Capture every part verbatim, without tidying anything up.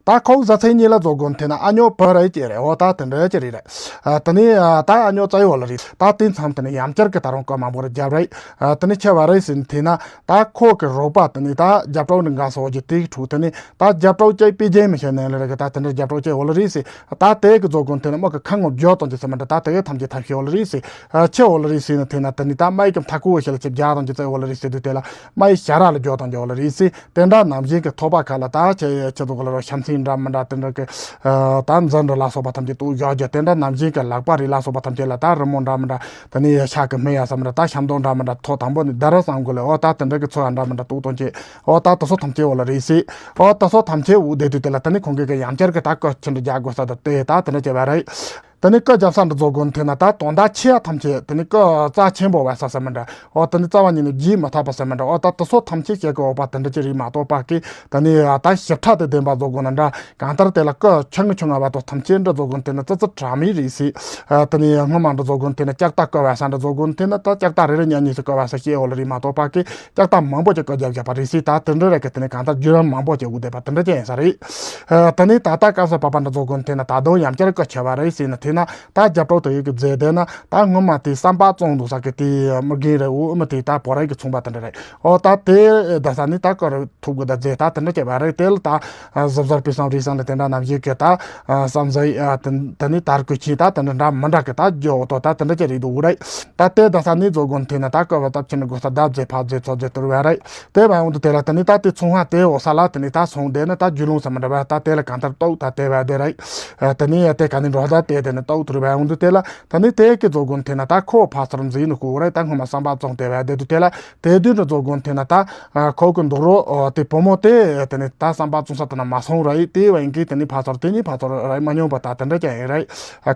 ད་ཁོ་བཟའ་ཚང་གཉིས་ལ་བཟོ་དགོས་ན་ཐེ་ན་ཨ་ཉོ་བུ་རེད་ཅེས་རེད། འོ་ད་དེ་འདྲ་ཅིག་རེད་རེད། ཨ་དེ་ནས་ཨ་ད་ཨ་ཉོ་བཙའ་ཡོད་ལ་རེད། ད་དེ་མཚམས་དེ་ནས་ཡང་བསྐྱར་གི་ད་རུང་སྐུ་མང་པོ་རེ་བརྒྱབ་རེད། ཨ་དེ་ནས་ཆེ་བ་རེད་ཟིན་ཐེ་ན། ད་ཁོ་གི་རོགས་པ་དེ་ནས་ད་རྒྱབ་གྲོགས་འདི་འགའ་སོགས་ཀྱི་དེའི་ཁྲུག་དེ་ནས་ད་རྒྱབ་གྲོགས་ཅིག་པེ་རྒྱན་མི་ཤེས་ནས་ལ་རེད་གི། ད་དེ་འདྲ་རྒྱབ་གྲོགས་ཅིག་འོ་ལ་རེད་ཟེར། ད་དེ་གི་བཟོ་དགོས་ན་ཐེ་ན་མོ་གི་ཁ་ངོ་བརྗོད་གཏོང་རྒྱུ་ཟེར་མི་འདྲ། ད་དེ་གི་ཐམས་ཅད་ཐབས་ཤེས་འོ་ལ་རེད་ཟེར། ཨ་ཆེ་འོ་ལ་རེད་ཟེར་ན་ཐེ་ན་དེ་ནས་ད་མ་ཡི་གི་མཐའ་ཁུ་བ་ཤེས་ལ་ཆེ་བརྒྱ་གཏོང་རྒྱུ་ཙེ་འོ་ལ་རེད་ཟེར་དུས་དེ་ལ་མ་ཡི་ཞ་ར་ལ་བརྗོད་གཏོང་རྒྱུ་འོ་ལ་རེད་ཟེར། དེ་འདྲ་ནང་བཞིན་གྱི་ཐོག་པ་ཁ་ལ་ད་ཆེ་ཆེ་ཚོ་ག་ལ་རོ་ཤམ་སིང་འདྲ་མི་འདྲ་དེ་འདྲ་གི་ཨ་ད་འཛིན་འདྲ་ལ་སོགས་པ་ཐམས་ཅད་གཏུག་བཞག་རྒྱུ། དེ་འདྲ་ནང་བཞིན་གྱི་ལག་པ་རིགས་ལ་སོགས་པ་ཐམས་ཅད་ལ་ད་རི་མོ་འདྲ་མི་འདྲ་དེ་ནས་ཤ་གི་སྨན་ཡ་ས་མི་འདྲ་ད་ཤམ་སྟོང་འདྲ་མི་འདྲ་ཐོག་དང་པོ་ནས་ད་ར་བསམ་དགོས་ལེ། འོ་ད་དེ་འདྲ་གི་ཚོ་ཡ་འདྲ་མི་འདྲ་གཏུག་གཏོང་ཅེས། འོ་ད་དེ་ཚོ་ཐམས་ཅད་འོ་ལ་རེད་ཟེར། འོ་དེ་ཚོ་ཐམས་ཅད་འུ་བསྡད་དུས་དེ་ལ་དེ་ནས་ཁོང་གིས་གི་ཡང་བསྐྱར་གི་ད་སྐུ་ཆེན་འདྲ་རྒྱག་དགོས་ས་དང་དེ་ད་དེ་འདྲ་བྱས་པ་རེད། དེ་ནས་སྐུ་རྒྱབ་ས་འདྲ་བཟོ་དགོས་ན་ཐེ་ན་ད་དོན་དག་ཆེ་ཡ་ཐམས་ཅད་དེ་ནས་སྐུ་རྩ་ཆེན་པོ་བ་ས་ས་མི་འདྲ། འོ་དེ་ནས་རྩ་བ་ཉིད་ནས་བརྗེད་མི་ཐུབ་པ་ས་མི་འདྲ། འོ་ད་དེ་ཚོ་ཐམས་ཅད་བྱེད་དགོས་འོ་པ་དེ་འདྲ་ཅིག་རེད་མ་གཏོགས་པ་གི་དེ་ནས་ད་ཞིབ་ཕྲ་དེ་བདེན་པ་བཟོ་དགོས་ན་འདྲ། གང་ལྟར་དེ་ལ་སྐུ་ཆུང་ངུ་ཆུང་ངུ་བ་དང་ཐམས་ཅད་འདྲ་བཟོ་དགོས་ན་ཐེ་ན་ཙི་ཙི་དྲག་མི་རེད་ཟེར། ཨ་དེ་ནས་སྔོན་མ་འདྲ་བཟོ་དགོས་ན་ཐེ་ན་ལྕགས་རྟ་སྐུ་བ་ས་འདྲ་བཟོ་དགོས་ན་ཐེ་ན་ད་ལྕགས་རྟ་རེ་རེ་གཉིས་གཉིས་སུ་སྐུ་བ་ས་བྱེད་འོ་ལ་རེད་མ་གཏོགས་པ་གི་ལྕགས་རྟ་མང་པོ་ཅིག་སྐུ་རྒྱབ་བཞག་པ་རེད་ཟེར། ད་དེ་འདྲ་རེད་གི་དེ་ནས་གང་ལྟར་བརྒྱུད་རིམ་མང་པོ་ཅིག་འུ་བསྡད་པ་དེ་འདྲ་ཅིག་ཡིན་ས་རེད། ཨ་དེ་ནས་ད་ལྟ་སྐབས་སུ་བབ་པ་འདྲ་བཟོ་དགོས་ན་ཐེ་ན་ད་དུང་ཡང་བསྐྱར་སྐུ་ཆེ་བ་རེད་ཟེར་ན་ཐེ་ན། ད་རྒྱབ་གྲོགས་དེ་ཡི་གི་རྫས་དེ་ན་ད་སྔོན་མ་དེ་བསམ་པ་བཙོང་འདུག་ས་གི་དེ་མི་རྒན་རེད། འུ་མི་དེ་ད་བོད་རིགས་ཀྱི་ཚོང་པ་དེ་འདྲ་རེད། ཨོ་ད་དེ་ད་ས་ནི་ད་ག་རུ་ཐུག་གི་ད་རྫས་ད་དེ་འདྲ་བྱས་པ་རེད། དེ་ལ་ད་གཟབ་གཟབ་སྤེལ་གསུམ་རེད་སང་ལ་དེ་འདྲ་ནམ་ཞིག་གི་ད་བསམ་གཟས་དེ་ནི་དར་གོས་ཆེ་ད་དེ་འདྲ་འདྲ་མི་འདྲ་གི་ད་རྒྱུ་འོ་ཏོ་ད་དེ་འདྲ་བྱས་རེད་འདུག་རེད། ད་དེ་ད་ས་ནི་བཟོ་དགོན་དེ་ན་ད་ག་བ་ད་ཕྱི་ནི་དགོས་ས་ད་རྫས་ཕ་རྫས་ཚོ་རྫས་དུར་བ་རེད། དེ་བས་འོང་དུ་དེ་ལ་དེ་ནི་ད་དེ་ཚོང་ཧ་དེ་འོ་ས་ལ་དེ་ནི་ད་སོང་དེ་ནི་ད་རྒྱུ་ལུང་ས་མི་འདྲ་བ་ད་དེ་ལ་གང་ལྟར་ཏོག་ད་དེ་བས་དེ་རེད། དེ་ནི་ཡ་དེ་ག་ནི་འགྲོ་ད་དེ་དེ་ནི་ཏོག་དུར་བས་འོང་དུ་དེ་ལ་ད་ནི་དེ་གི་རྫོགས་དགོན་དེ་ན་ད་ཁོ་ཕ་ཚར་མཛེས་ནི་ཁོ་རེད། ད་སྔོན་མ་བསམ་པ་བཙོང་དེ་བས་དེ་དུ་དེ་ལ་དེ་དུས་ནི་རྫོགས་དགོན་དེ་ན་ད་ཁོ་གི་འདུག་རོ་དེ་བུ་མོ་དེ་དེ་ནི་ད་བསམ་པ་བཙོང་ས་དེ་ན་མ་སོང་རེད། དེ་བས་ཀི་དེ་ནི་ཕ་ཚར་དེ་ནི་ཕ་ཚར་རེད་མ་མྱོང་པ་ད་དེ་འདྲ་ཀྱང་ཡིན་རེད།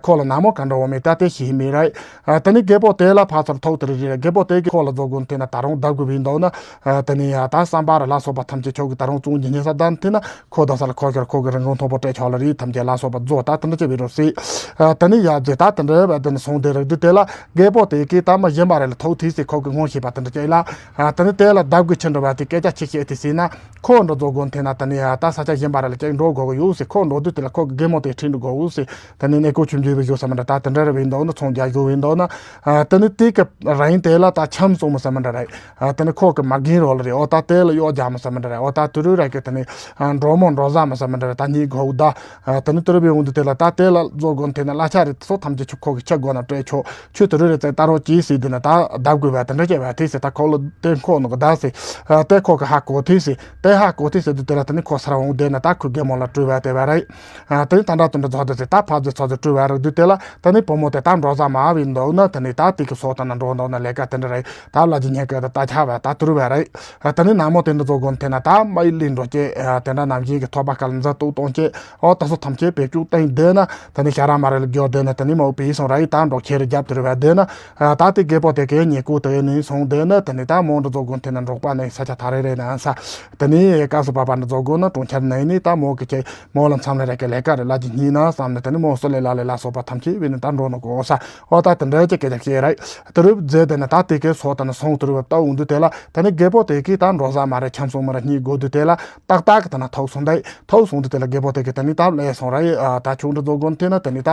ཁོ་ལ་ན་མོ་ག་འདྲ་བ་མེད་ད་དེ་ཤི་མེད་རེད། ཨ་དེ་ནི་རྒད་པོ་དེ་ལ་ཕ་ཚུར་ཐོག་དེར་རེད། རྒད་པོ་དེ་གི་ཁོ་ལ་རྫོགས་དགོན་དེ་ན་ད་རུང་བདག་དགོས་པའི་འདོད་ན། ཨ་དེ་ནི་ཡ་ད་བསམ་པ་ར་ལ་སོགས་པ་ཐམས་ཅད་ཆོག་གི་ད་རུང་བཙོང་རྒྱུ་ཉེ་ས་དང་དེ་ན་ཁོ་དང་ས་ལ་ཁོ་ཁྱོར་ཁོ་གི་རིན་གོང་མཐོ་པོ་སྤྲད་ཆོག་ལ་རེད། ཐམས་ཅད་ལ་སོགས་པ་རྫོགས་ད་དེ་འདྲ་བྱེད་པའི་རོ་སྲིད། ཨ་དེ་ནི་ཡ་རྫས་ད་དེ་འདྲ་བ་དེ་ནི་སོང་དེ་རིགས་དུས་དེ་ལ་རྒད་པོ་དེ་གིས་ད་མ་གཞན་པ་རེ་ལ་ཐོག་ཐིག་སི་ཁོ་གི་སྔོན་ཤེས་པ་དེ་འདྲ་བྱེད་ལ། ཨ་དེ་ནི་དེ་ལ་བདག་དགོས་ཆེན་འདྲ་བ་དེ་སྐད་ཆ་ཆེ་བཤད་དེ་སྲིད་ན། ཁོ་འགྲོ་རྫོགས་དགོན་དེ་ན་དེ་ནས་ད་ས་ཆ་གཞན་པ་ར་ལ་ཅིག་འགྲོ་དགོས་ཀྱི་ཡོད་ཟེར། ཁོ་འགྲོ་དུས་དེ་ལ་ཁོ་གི་རྒན་མོ་དེ་ཁྲིད་འགྲོ་དགོས་ཟེར། དེ་ནས་གནས་སྐོར་ཆུང་ཆུང་བའི་བཞུགས་ས་མི་འདྲ་ད་དེ་འདྲ་ར་བའི་འདོག་ན་ཚོང་རྒྱག་རྒྱུ་བའི་འདོག་ན། དེ་ནས་དེ་གི་རིང་དེ་ལ་ད་འཆམ་སོང་མི་ས་མི་འདྲ་རེད། དེ་ནས་ཁོ་གི་མ་རྒན་རོ་ལ་རེད། ཨོ་ད་དེ་ལ་གཡོག་རྒྱག་མི་ས་མི་འདྲ་རེད། ཨོ་ད་དུ་རུ་ར་གི་དེ་ནས་འགྲོ་མོ་འགྲོ་ཟ་མི་ས་མི་འདྲ་རེད། ད་གཉིས་གོ་ད། དེ་ནས་དུ་རུ་བའི་འོང་དུ་དེ་ལ་ད་དེ་ལ་རྫོགས་དགོན་དེ་ནས་གླ་ཆ་རེད་ཚོ་ཐམས་ཅད་ཆུ་ཁོ་གི་ཆུ་སྒོ་ན་སྤྲད་ཆོག་ཆུ་དུ་རུ་རེ་ཙེ་ལྟ་རོགས་གྱིས་ཟེར་དེ་ན་ད་བདག་དགོས་པ་དེ་འདྲ་བྱས་པ་དེ་ཟེར། ད་ཁོ་ལ་དེ་ཁོ་ནོ་གི་ད་ཟེར། དེ་ཁོ་གི་ཧ་གོ་དེ་ཟེར། དེ་ཧ་གོ་དེ་ཟེར་དུས་དེ་ལ་དེ་ནི་ཁོ་ས་ར་འོང་དེ་ན་ད་ཁོ་རྒན་མོ་ལ་སྤྲུལ་བ་དེ་བ་རེད། དེ་ནི་ད་འདྲ་དུ་འདྲ་རྫོགས་དེ་ཟེར། ད་ཕ་ཟེར་ཚོ་ཟེར་སྤྲུལ་བ་རེད་དུས་དེ་ལ་དེ་ནི་བུ་མོ་དེ་ད་འགྲོ་ས་མ་བའི་འདོག་ན་དེ་ནི་ད་དེ་གི་སོ་ད་ན་འགྲོ་འདོག་ན་ལས་ཀ་དེ་འདྲ་རེད། ད་ལ་ཇི་ཉན་གི་ད་ད་ཆ་བ་ད་དུ་རུ་བ་རེད། དེ་ནི་ན་མོ་དེ་འདྲ་རྫོགས་དགོན་དེ་ན་ད་མ་ཡི་ལི་འགྲོ་ཀྱེ། དེ་འདྲ་ནམ་ཞིག་གི་ཐོབ་པ་སྐལ་མཛའ་དུ་གཏོང་ཀྱེ། ཨོ་ད་སོ་ཐམས་ཅད་བེད་སྤྱོད་བཏང་བསྡད་ན་ད་ནི་ཤ་ར་མ་རེ་ལ་རྒྱོ་བསྡད་ན་ད་ནི་མའོ་པེ་སོང་ར་ཡི་ད་འགྲོ་ཁྱེར་རྒྱབ་དུ་རུ་བ་བསྡད་ན། ད་དེ་རྒད་པོ་དེ་གའི་ཉེ་ཀུ་དེ་ནི་སོང་བསྡད་ན་ད་ནི་ད་མོ་འདྲ་རྫོགས་དགོན་དེ་ན་འབྲོག་པ་ནི་ས་ཆ་ཐ་རེ་རེ་ན་ས། ད་ནི་སྐབས་སུ་བབ་པ་འདྲ་རྫོགས་དགོན་ན་གྲོང་ཁྱེར་ནས་ནི་ད་མོ་གི་ཆེ་མོ་ལ་མཚམས་ལ་རེ་གི་ལས་ཀ་རེ་ལ་ཅི་སྙིང་ན་བསམ་ནས་ད་ནི་མོ་སོ་ལེ་ལ་ལེ་ལ་སོགས་པ་ཐམས་ཅད་བས་ནི་ད་འགྲོ་ནོ་གོ་ས། ཨོ་ད་དེ་འདྲ་ཅིག་སྐད་ཆ་བཤད་ར་ཡི་དུ་རུ་བ་མཛད་དེ་ན་ད་དེ་གའི་སོ་ད་ནི་སོང་དུ་རུ་བ་ལྟ་འོང་དུས་དེ་ལ་ད་ནི་རྒད་པོ་དེ་གིས་ད་འགྲོ་ས་མ་རེ་འཆམ་སོང་མ་རེ་གཉིད་དགོས་དུས་དེ་ལ། ཏག་ཏག་གི་ད་ན་ཐོག་སོང་དེ་ཐོག་སོང་དུས་དེ་ལ་རྒད་པོ་དེ་གི་ད་ནི་ད་ལས་སོང་ར་ཡི་ད་ཆུང་འདྲ་རྫོགས་དགོན་དེ་ན་ད་ནི་ད་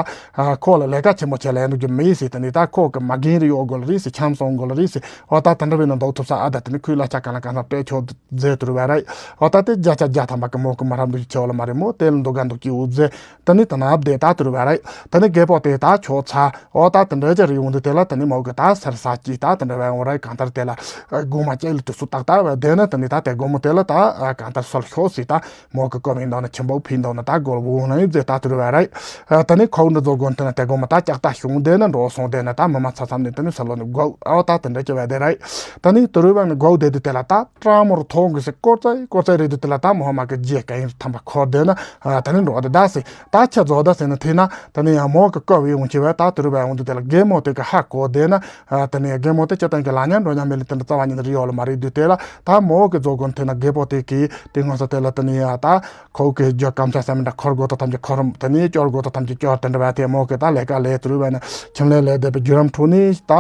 ཁོ་ལ་ལས་ཀ་ཆེན་མོ་བྱེད་ལ་ཡང་འདུག་རྒྱུ་མི་ཡིན་ཟེར། ད་ནི་ད་ཁོ་གི་མ་རྒན་རི་གཡོག་དགོས་ལ་རེད་ཟེར། འཆམ་སོང་དགོས་ལ་རེད་ཟེར། འོ་ད་དེ་འདྲ་བས་ན་འདོག་ཐུབ་ས་ཨ་ད་དེ་ནི་ཁོའི་གླ་ཆ་གང་ལ་གང་ལ་སྤྲད་ཆོག་མཛད་དུ་རུ་བ་ར་ཡི། འོ་ད་དེ་བརྒྱ་ཆ་བརྒྱ་ཐམ་པ་གི་མོ་གི་མ་རབས་འདུག་ཆེ་བ་ལ་མ་རེད་མོ་དེ་ལ་འདུག་ག་འདུག་ཀྱི་འུ་མཛད། ད་ནི་ད་ན་བདེ་ད་དུ་རུ་བ་ར་ཡི། ད་ནི་རྒད་པོ་དེ་ད་ཆོག་ཚ། འོ་ད་དེ་འདྲ་ཅིག་རེད་འོང་དུས་དེ་ལ་ད་ནི་མོ་གི་ད་སེར་ས་ཀྱི་ད་དེ་འདྲ་བས་འོང་ར་ཡི། གང་ལྟར་དེ་ལ་སྒོ་མ་ཅིག་ལ་དུས་སུ་ཏག་ཏག་བས་དེ་ན་ད་ནི་ད་དེ་སྒོ་མོ་དེ་ལ་ད་གང་ལྟར་སོལ་ཤོག་ཟེར། ད་མོ་གི་སྐོར་མིན་འདོག་ན་ཆེན་པོ་ཕིན་འདོག་ན་ད་སྒོར་བུ་ན་ཡི་མཛད་ད་དུ་རུ་བ་ར་ཡི། ད་ནི་ཁོ་འདྲ་རྫོགས་དགོན་དེ་ན་དེ་སྒོ་མོ་ད་ལྕགས་རྟ་ཤོང་དེ་ན་འགྲོ་སོང་དེ་ན་ད་མི་མ་ཚ་ཚམ་ནས་ད་ནི་ས་ལོ་ནི་སྒོ་ཨོ་ད་དེ་འདྲ་ཅིག་བས་དེ་ར་ཡི། ད་ནི་དུ་རུ་བ་ནི་སྒོ་དེ་དུས་དེ་ལ་ད། ཀྲ་མོར་ཐོང་གི་སེ་ཀོར་ཙའི་ཀོར་ཙའི་རེད་དུ་དེ་ལ་ད་མོ་ཧ་མ་གི་རྗེས་ཀ་ཡིན་ཐམ་པ་འཁོར་དེ་ན། ད་ནི་འགྲོ་དེ་ད་སེ་ད་ཆ་རྫོགས་ད་སེ་ན་དེ་ན་ད་ནི་ཡང་མོ་གི་ཀ་བའི་འོང་ཆེ་བས་ད་དུ་རུ་བ་འོང་དུ་དེ་ལ་རྒན་མོ་དེ་གི་ཧ་གོ་དེ་ན། ད་ནི་རྒན་མོ་དེ་ཅི་ཏང་གི་ལ་ཉན་འགྲོ་ཉན་མེད་ལ་དེ་འདྲ་རྩ་བ་ཉིད་རི་ཡོ་ལ་མ་རེད་དུ་དེ་ལ་ད་མོ་གི་རྫོགས་དགོན་དེ་ན་རྒད་པོ་དེ་གི་དེ་སྔོན་ས་དེ་ལ་ད་ནི་ཡ་ད་ཁོ་གི་རྒྱ་སྐམ་ཆ་ས་མི་འདྲ་འཁོར་དགོས་ད་ཐམ་གི་འཁོར་ད་ནི་སྐྱོར་དགོས་ད་ཐམ་གི་སྐྱོར་དེ་འདྲ་བ་དེ། མོ་གི་ད་ལས་ཀ་ལས་དུ་རུ་བ་ན་ཁྱིམ་ལས་ལས་བསྡད་པའི་བརྒྱུད་རིམ་ཁྲོད་ནས་ད་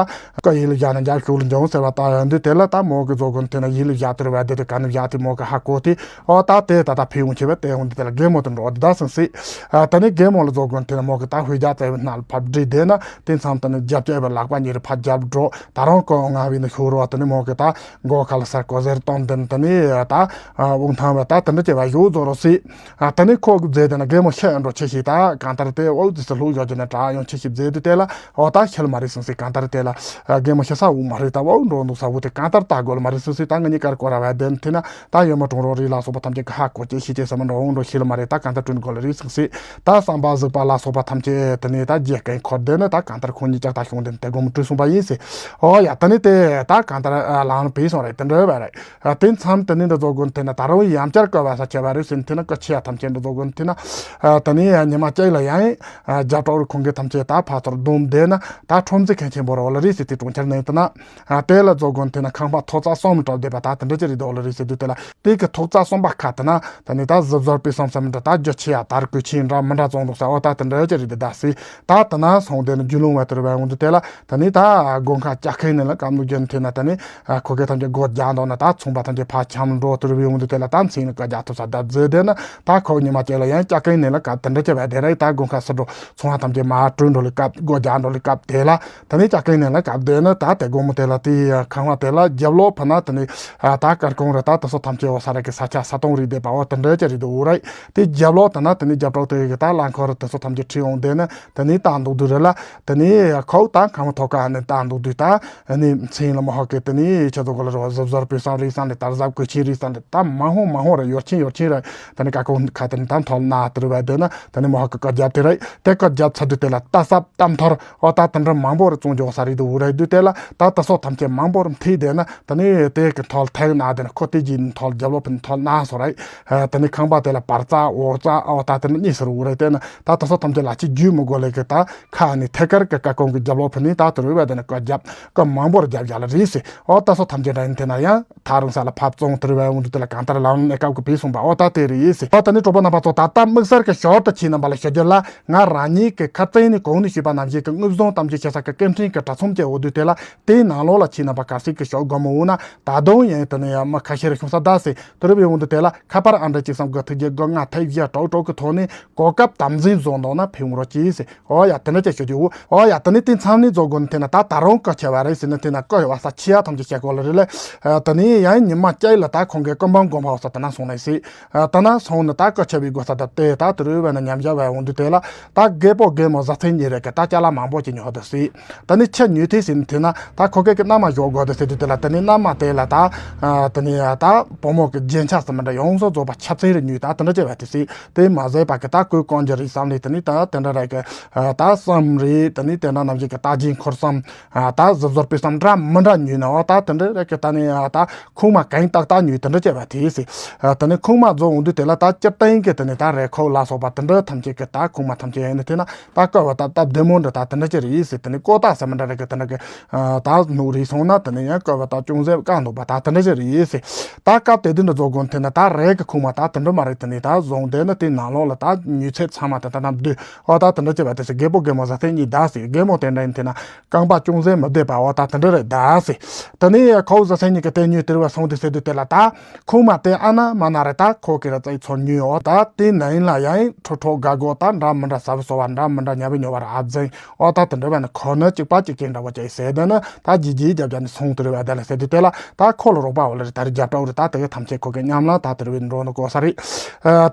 ཀ་ཡིད་ལ་བཞག་ན་འཇབ་ཤུགས་ལ་འབྱུང་ཟེར་བ་ད་ཡང་འདུག་དེ་ལ་ད་མོ་གི་རྫོགས་དགོན་དེ་ན་ཡིད་ལ་བཞག་དུ་རུ་བ་བསྡད་དུ་ག་ནས་བཞག་དེ་མོ་གི་ཧ་གོ་དེ་ཨོ་ད་དེ་ད་ད་ཕེ་ཡོང་ཆེ་བ་དེ་ཡོང་དེ་དེ་ལ་རྒན་མོ་དུ་འགྲོ་དེ་ད་སང་སྲིད། ཨ་ད་ནི་རྒན་མོ་ལ་རྫོགས་དགོན་དེ་ན་མོ་གི་ད་ཧུའི་རྒྱ་ཙེ་བའི་སྣ་ལ་ཕབ་བསྒྲིགས་བསྡད་ན་དེ་མཚམས་ད་ནི་རྒྱབ་སྐྱོད་པའི་ལག་པ་གཉིས་རུ་ཕར་རྒྱབ་འགྲོ། ད་རུང་ཀོ་ང་བི་ནི་ཤོ་རོ་ད་ནི་མོ་གི་ད་མགོ་ཁ་ལ་སར་ཀོ་ཟེར་གཏོང་དེ་ནི་ད་ནི་ད་དབུགས་ཐང་བ་ད་དེ་འདྲ་བྱེད་པ་ཡོད་རྫོགས་རོ་སྲིད། ཨ་ད་ནི་ཁོ་གི་རྫས་དེ་ན་རྒན་མོ་ཤི་ཨ་འགྲོ་ཆེ་ཞིག་ད་གང་ལྟར་དེ་འོག་ཙི་སི་ལྷུག་ཡོད་ཀྱི་ན་དྲག་ཡོང་ཆེ་ཞིག་རྫས་དེ་དེ་ལ་ཨོ་ད་ཤི་ལ་མ་རེད་སང་སྲིད། གང་ལྟར་དེ་ལ་རྒན་མོ་ཤི་ས་འོག་མ་རེད། ད་འོག་འགྲོ་འདུག་ས་འོག་དེ་གང་ལྟར་ད་དགོས་ལ་མ་རེད་སང་སྲིད། ད་ང་གཉིས་ཀར་སྐོར་ར་བ་དེ་ནི་དེ་ན་ད་ཡོད་མ་གྲོང་རོ་རི་ལ་སོགས་པ་ཐམས་ཅད་ཀྱི་ཧ་གོ་ཅེ་ཤི་ཅེ་ས་མ་འགྲོ་འོག་འགྲོ་ཤི་ལ་མ་རེད། ད་གང་ལྟར་བསྐྲུན་དགོས་ལ་རེད་སང་སྲིད། ད་བསམ་པ་གཟིགས་པ་ལ་སོགས་པ་ཐམས་ཅད་དེ་ནི་ད་རྒྱལ་ཀའི་འཁོར་དེ་ནི་ད་གང་ལྟར་ཁོང་གཉིས་ཀྱང་ད་ཤོང་དེ་ནི་དེ་དགོང་མོ་བྲོས་སོང་པ་ཡིན་སྲིད། ཨོ་ཡ་ད་ནི་དེ་ད་གང་ལྟར་ལང་ལ་བུད་སོང་རེད། དེ་འདྲ་བ་རེད། དེ་མཚམས་དེ་ནི་འདི་རྫོགས་དགོན་དེ་ན་ད་རུང་ཡང་བསྐྱར་བསྐོར་བ་ས་ཆེ་བ་རེད་ཟེར་ནས་དེ་ན་སྐུ་ཆེ་ཡ་ཐམས་ཅད་འདི་རྫོགས་དགོན་དེ་ན། དེ་ནི་ཉི་མ་གཅིག་ལ་ཡང་རྒྱབ་གྲོགས་རུ་ཁོང་གི་ཐམས་ཅད་ད་ཕ་ཚོར་བསྡོམས་བསྡད་ན་ད་ཁྲོམ་རྩེ་མཁན་ཆེན་པོ་ར་འོ་ལ་རེད་ཟེར་དེ་གྲོང་ཁྱེར་ནས་དེ་ན། དེ་ལ་རྫོགས་དགོན་དེ་ན་ཁང་པ་ཐོག་རྩ་གསུམ་གྲབས་བསྡད་པ་ད་དེ་འདྲ་ཅི་རེད་འདུག་ལ་རེད་ཟེར་དུས་དེ་ལ་དེ་གི་ཐོག་རྩ་གསུམ་པ་ཁ་དེ་ན་དེ་ནི་ད་གཟབ་གཟབ་སྤེལ་གསུམ་ས་མི་འདྲ་ད་རྒྱུ་ཆེ་ཡ་དར་གོས་ཆེ་འདྲ་མི་འདྲ་བཙོང་འདུག་ས་འོ་ད་དེ་འདྲ་ཅི་རེད་འདུག་ད་ཟེར། ད་དེ་ན་སོང་དེ་ནི་རྒྱུ་ལུང་བ་དེ་རུ་བ་འོང་དུས་དེ་ལ། ད་ནི་ད་དགོན་ཁ་ལྕགས་ཁེངས་ནས་ལ་སྐབས་ནུ་རྒྱུན་ཐེ་ན་ད་ནི་ཁོ་གེ་ཐམས་ཅད་སྒོ་རྒྱག་འདོག་ན་ད་ཚོང་པ་ཐམས་ཅད་ཕ་འཁྱམ་འགྲོ་དུར་བའི་འོང་དུ་དེ་ལ་ད་མཚན་ལ་བཀའ་རྒྱ་ཐུབ་ས་ད་མཛད་དེ་ན་ད་ཁོ་ཉི་མ་ཅིག་ལ་ཡང་ལྕགས་ཁེངས་ནས་ལ་སྐབས་དེ་འདྲ་བྱས་པ་དེ་རེད། ད་དགོན་ཁ་སུ་འགྲོ་ཚོང་པ་ཐམས་ཅད་མ་སྤྲོད་འགྲོ་ལི་སྐབས་སྒོ་རྒྱག་འགྲོ་ལི་སྐབས་དེ་ལ་ད་ནི་ལྕགས་ཁེངས་ནས་ལ་སྐབས་དེ་ན་ད་དེ་དགོང་མོ་དེ་ལ་དེ་ཁང་བ་དེ་ལ་རྒྱབ་ལོགས་ཕ་ན་ད་ནི་ད་དཀར་ཁུང་རེད། ད་དེ་ཚོ་ཐམས་ཅད་འོ་ས་ར་གི་ས་ཆ་ས་སྟོང་རིག་བསྡད་པ་འོ་དེ་འདྲ་ཅིག་རེད་འདུག་འོ་རེད། དེ་རྒྱབ་ལོགས་ད་ན་ད་ནི་རྒྱབ་གྲོགས་དེ་གི་ད་རླངས་འཁོར་དེ་ཚོ་ཐམས་ཅད་ཁྲིད་འོང་དེ་ན། དེ་ནས་བཏང་འདུག་དུས་རེད་ལ། དེ་ནས་ཁོ་ད་ཁང་ཐོག་ཁ་ནས་བཏང་འདུག་དུས་ད། ཨ་ནི་མཚན་ལ་མ་ཧོ་གི་དེ་ནས་ཁྱེད་ཚོ་གོ་ལ་རོ་གཟབ་གཟབ་སྤེལ་གསུམ་རིག་གསུམ་ལས་ད་གཟབ་གོས་ཆེན་རིག་གསུམ་ལས་ད་མ་ཧོ་མ་ཧོ་ར་ཡོར་ཆེན་ཡོར་ཆེན་ར། དེ་ནས་ཀ་ཀོ་ཁ་དེ་ནས་ད་མཐོལ་ན་དེ་རུ་བ་དེ་ན་དེ་ནས་མ་ཧོ་གི་བཀའ་རྒྱབ་དེ་རེད། དེ་བཀའ་རྒྱབ་ཚར་དུས་དེ་ལ་ད་སབ་ད་མཐོར་འོ་ད་དེ་འདྲ་མང་པོ་ར་བཙོང་འཇོག་ས་རིག་དུ་འུ་ར་དུས་དེ་ལ་ད་ད་སོ་ཐམས་ཅད་མང་པོ་ར་མཐིལ་དེ་ན་དེ་ནས་དེ་གི་མཐོལ་ཐེག་ན་དེ་ན་ཁོ་དེ་གྱི་མཐོལ་རྒྱབ་ལོ་ཕན་མཐོལ་ན་སོ་ར། དེ་ནས་ཁང་པ་དེ་ལ་བར་རྩ་འོག་རྩ་འོ་ད་དེ་ནས་གཉིས་སུ་ར་འུ་ར་དེ་ན། ད་ད་སོ་ཐམས་ཅད་ལ་ཅི་རྒྱུས་མི་དགོས་ལས་ཀི་ད་ཁ་ནི་ཐད་ཀར་གི་ཀ་ཀོང་གི་རྒྱབ་ལོགས་ཕུ་ནི་ད་དུ་རུ་བ་དེ་ནི་ཀ་རྒྱབ་ཀ་མང་པོར་རྒྱབ་རྒྱག་ལ་རེད་ཟེར། ཨོ་ད་སོ་ཐམས་ཅད་འདྲ་ཡིན་དེ་ན་ཡང་ད་རུང་ས་ལ་ཕབ་བཙོང་དུ་རུ་བ་འོང་དུ་དེ་ལ་གང་ལྟར་ལམ་ནས་སྐབས་ཀྱི་བེད་སོང་པ་ཨོ་ད་དེ་རེད་ཟེར། ཨོ་ད་ནི་གྲོགས་པོ་རྣམ་པ་ཚོ་ད་ལྟ་དམིགས་བསལ་གི་ཞོར་དུ་ཁྱེད་རྣམ་པ་ལ་ཞུ་རྒྱུ་ལ་ང་རང་ཉིད་ཀྱི་ཁ་རྩང་ནས་གོང་ནས་ཞུས་པ་ནང་བཞིན་གྱི་དངོས་བཟང་གཏམ་རྒྱུད་ཆེ་ས་གི་སྐད་འཕྲིན་གྱི་དྲ་ཚོམས་ཀྱི་འོག་དུ་དེ་ལ་དེའི་ནང་ལོགས་ལ་ཁྱེད་རྣམ་པ་ག་སྲིད་ཀྱི་ཞོག་དགོངས་མོ་འོང་ན་ད་དུང་ཡང་དེ་ནས་ཡང་མི་ཁ་ཤས་རེ་ཤོང་ས་ད་ཟེར། དུ་རུ་བའི་འོང་དུ་དེ་ལ་ཁ་པར་ཨང་གྲངས་གཅིག་གསུམ་དགུ་ཐིག་བརྒྱད་དགུ་ལྔ་ཐིག་བཞི་དྲུག་དྲུག་གི་ཐོག་ནས་གོ་སྐབས་དམ་འཛིན་བཟོ་འདོགས་ན་ཕན་རོགས་གྱིས་ཟེར། ཨོ་ཡ་དེ་འདྲ་ཅིག་ཞུ་རྒྱུ། ཨོ་ཡ་དེ་ནས་དེ་མཚམས་ནས་རྫོགས་དགོས་ནི་དེ་ན་ད་ད་རུང་སྐུ་ཆེ་བ་རེད་ཟེར་ནི་དེ་ན་སྐུ་བ་ས་ཆེ་ཡ་ཐམས་ཅད་བཤད་གོ་ལ་རེད་ལ། དེ་ནས་ཡང་ཉི་མ་བཅས་ལ་ད་ཁོང་གི་སྐུ་འབུམ་དགོན་པ་བ་ས་དེ་ན་སོང་ནས་ཟེར། དེ་ན་སོང་ནས་ད་སྐུ་ཆེ་བའི་དགོས་ས་ད་དེ་ད་དུ་རུ་བ་ན་ཉམས་བཞག་བའི་འོང་དུ་དེ་ལ་ད་རྒད་པོ་རྒད་མོ་བཟའ་ཚང་གཉིས་རེད་གི་ད་ཅ་ལག་མང་པོ་ཅིག་ཉོ་དུ་ཟེར། ད་ནི་ཁྱི་ཉོས་ཐེ་ཟེར་ནི་དེ་ན་ད་ཁོ་སྐད་ཀྱི་མནའ་མ་ཞོག་དགོས་དེ་ཟེར་དུས་དེ་ལ་དེ་ནི་མནའ་མ་དེ་ལ་ད། དེ་ནི་ད་བུ་མོ་གི་རྒྱན་ཆ་ཟེར་མི་འདྲ་ཡོངས་སུ་རྫོགས་པ་ཆབ་སྲིད་རེ་ཉོས་ད་དེ་འདྲ་བྱས་པ་དེ་ཟེར། དེ་མ་ཟད་པ་གི་ད་གོས་གོན་རྒྱུ་རེད་བསམ་ནས་དེ་ནི་ད་དེ་འདྲ་རེད་གི། ད་བསམ་རེད་དེ་ནི་དེ་འདྲ་ནམ་ཞིག་གི་ད་རྒྱན་འཁོར་བསམ། ད་གཟབ་གཟབ་སྤེལ་བསམ་འདྲ་མི་འདྲ་ཉོས་ནའོ་ད་དེ་འདྲ་རེད་གི་ད་ནི་ད་ཁུག་མ་གང་ཏག་ཏག་ཉོས་དེ་འདྲ་བྱས་པ་དེ་ཟེར། དེ་ནི་ཁུག་མ་རྫོགས་འོང་དུས་དེ་ལ་ད་སྤྱིར་བཏང་གི་དེ་ནི་ད་རེ་ཁོག་ལ་སོགས་པ་དེ་འདྲ་ཐམས་ཅད་གི་ད་ཁུག་མ་ཐམས་ཅད་ཡིན་ནི་དེ་ན། ད་སྐབས་བ་ད་སྟབས་བདེ་མོ་འདྲ་ད་དེ་འདྲ་ཅིག་རེད་ཟེར། དེ་ནི་ཀོ་ཏ་ཟེར་མི་འདྲ་རེད་གི་དེ་འདྲ་གི། ད་ནུག་རེད་སོང་ན་དེ་ནི་ཡང་སྐབས་བ་ད་ཅུང་ཟད་བཀག་འདུག་པ་ད་དེ་འདྲ་ཅིག་རེད་ཟེར། ད་སྐབས་དེ་དུས་འདྲ་རྫོགས་དགོས་དེ་ན་ད་རེད་གི་ཁུག་མ་ད་དེ་འདྲ་མ་རེད། དེ་ནི་ད་བཟུང་དེ་ནི་དེ་ནང་ལོགས་ལ་ད་ཉོས་ཚད་ཚང་མ་དེ་ད་ནམ་དུས་ཨོ་ད་དེ་འདྲ་ཅིག་བ་དེ་ཟེར། རྒད་པོ་རྒད་མོ་བཟའ་ཚང་གཉིས་ད་ཟེར། རྒད་མོ་དེ་འདྲ་ཡིན་དེ་ན་རྐང་པ་ཅུང་ཟད་མི་བདེ་བ་ཨོ་ད་དེ་འདྲ་རེད་ད་ཟེར། དེ་ནི་ཁོ་བཟའ་ཚང་གཉིས་གི་དེ་ཉོས་དེ་རུ་བ་སོང་དེ་ཟེར་དུས་དེ་ལ་ད། ཁུག་མ་དེ་ཨ་ན་མ་ན་རེ་ད་ཁོ་གི་ར་ཙའི་ཚོ་ཉོས་འོ་ད་དེ་ན་ཡིན་ལ་ཡང་ཁྲོ་ཁྲོ་དགའ་དགོ་ད་འདྲ་མི་འདྲ་ཟ་བ་ཟོ་བ་འདྲ་མི་འདྲ་ཉམས་པའི་ཉོ་བ་ར་ཨ་ཛེང་འོ་ད་དེ་འདྲ་བ་ནི་ཁོ་ནི་གཅིག་པ་གཅིག་རྐྱང་འདྲ་བོ་ཅིག་ཟེར་དེ་ནི་ད་ཇི་ཇི་རྒྱབ་རྒྱབ་ནི་སོང་དེ་རུ་བ་དེ་ལ་ཟེར་དུས་དེ་ལ་ད་ཁོ་ལ་རོགས་པ་འོ་ལ་རེ་ད་རེ་རྒྱབ་གྲོགས་རེ་ད་དེ་གི་ཐམས་ཅད་ཁོ་གི་མཉམ་ལ་ད་དེ་རུ་བའི་འགྲོ་ནི་གོ་ས་རེད།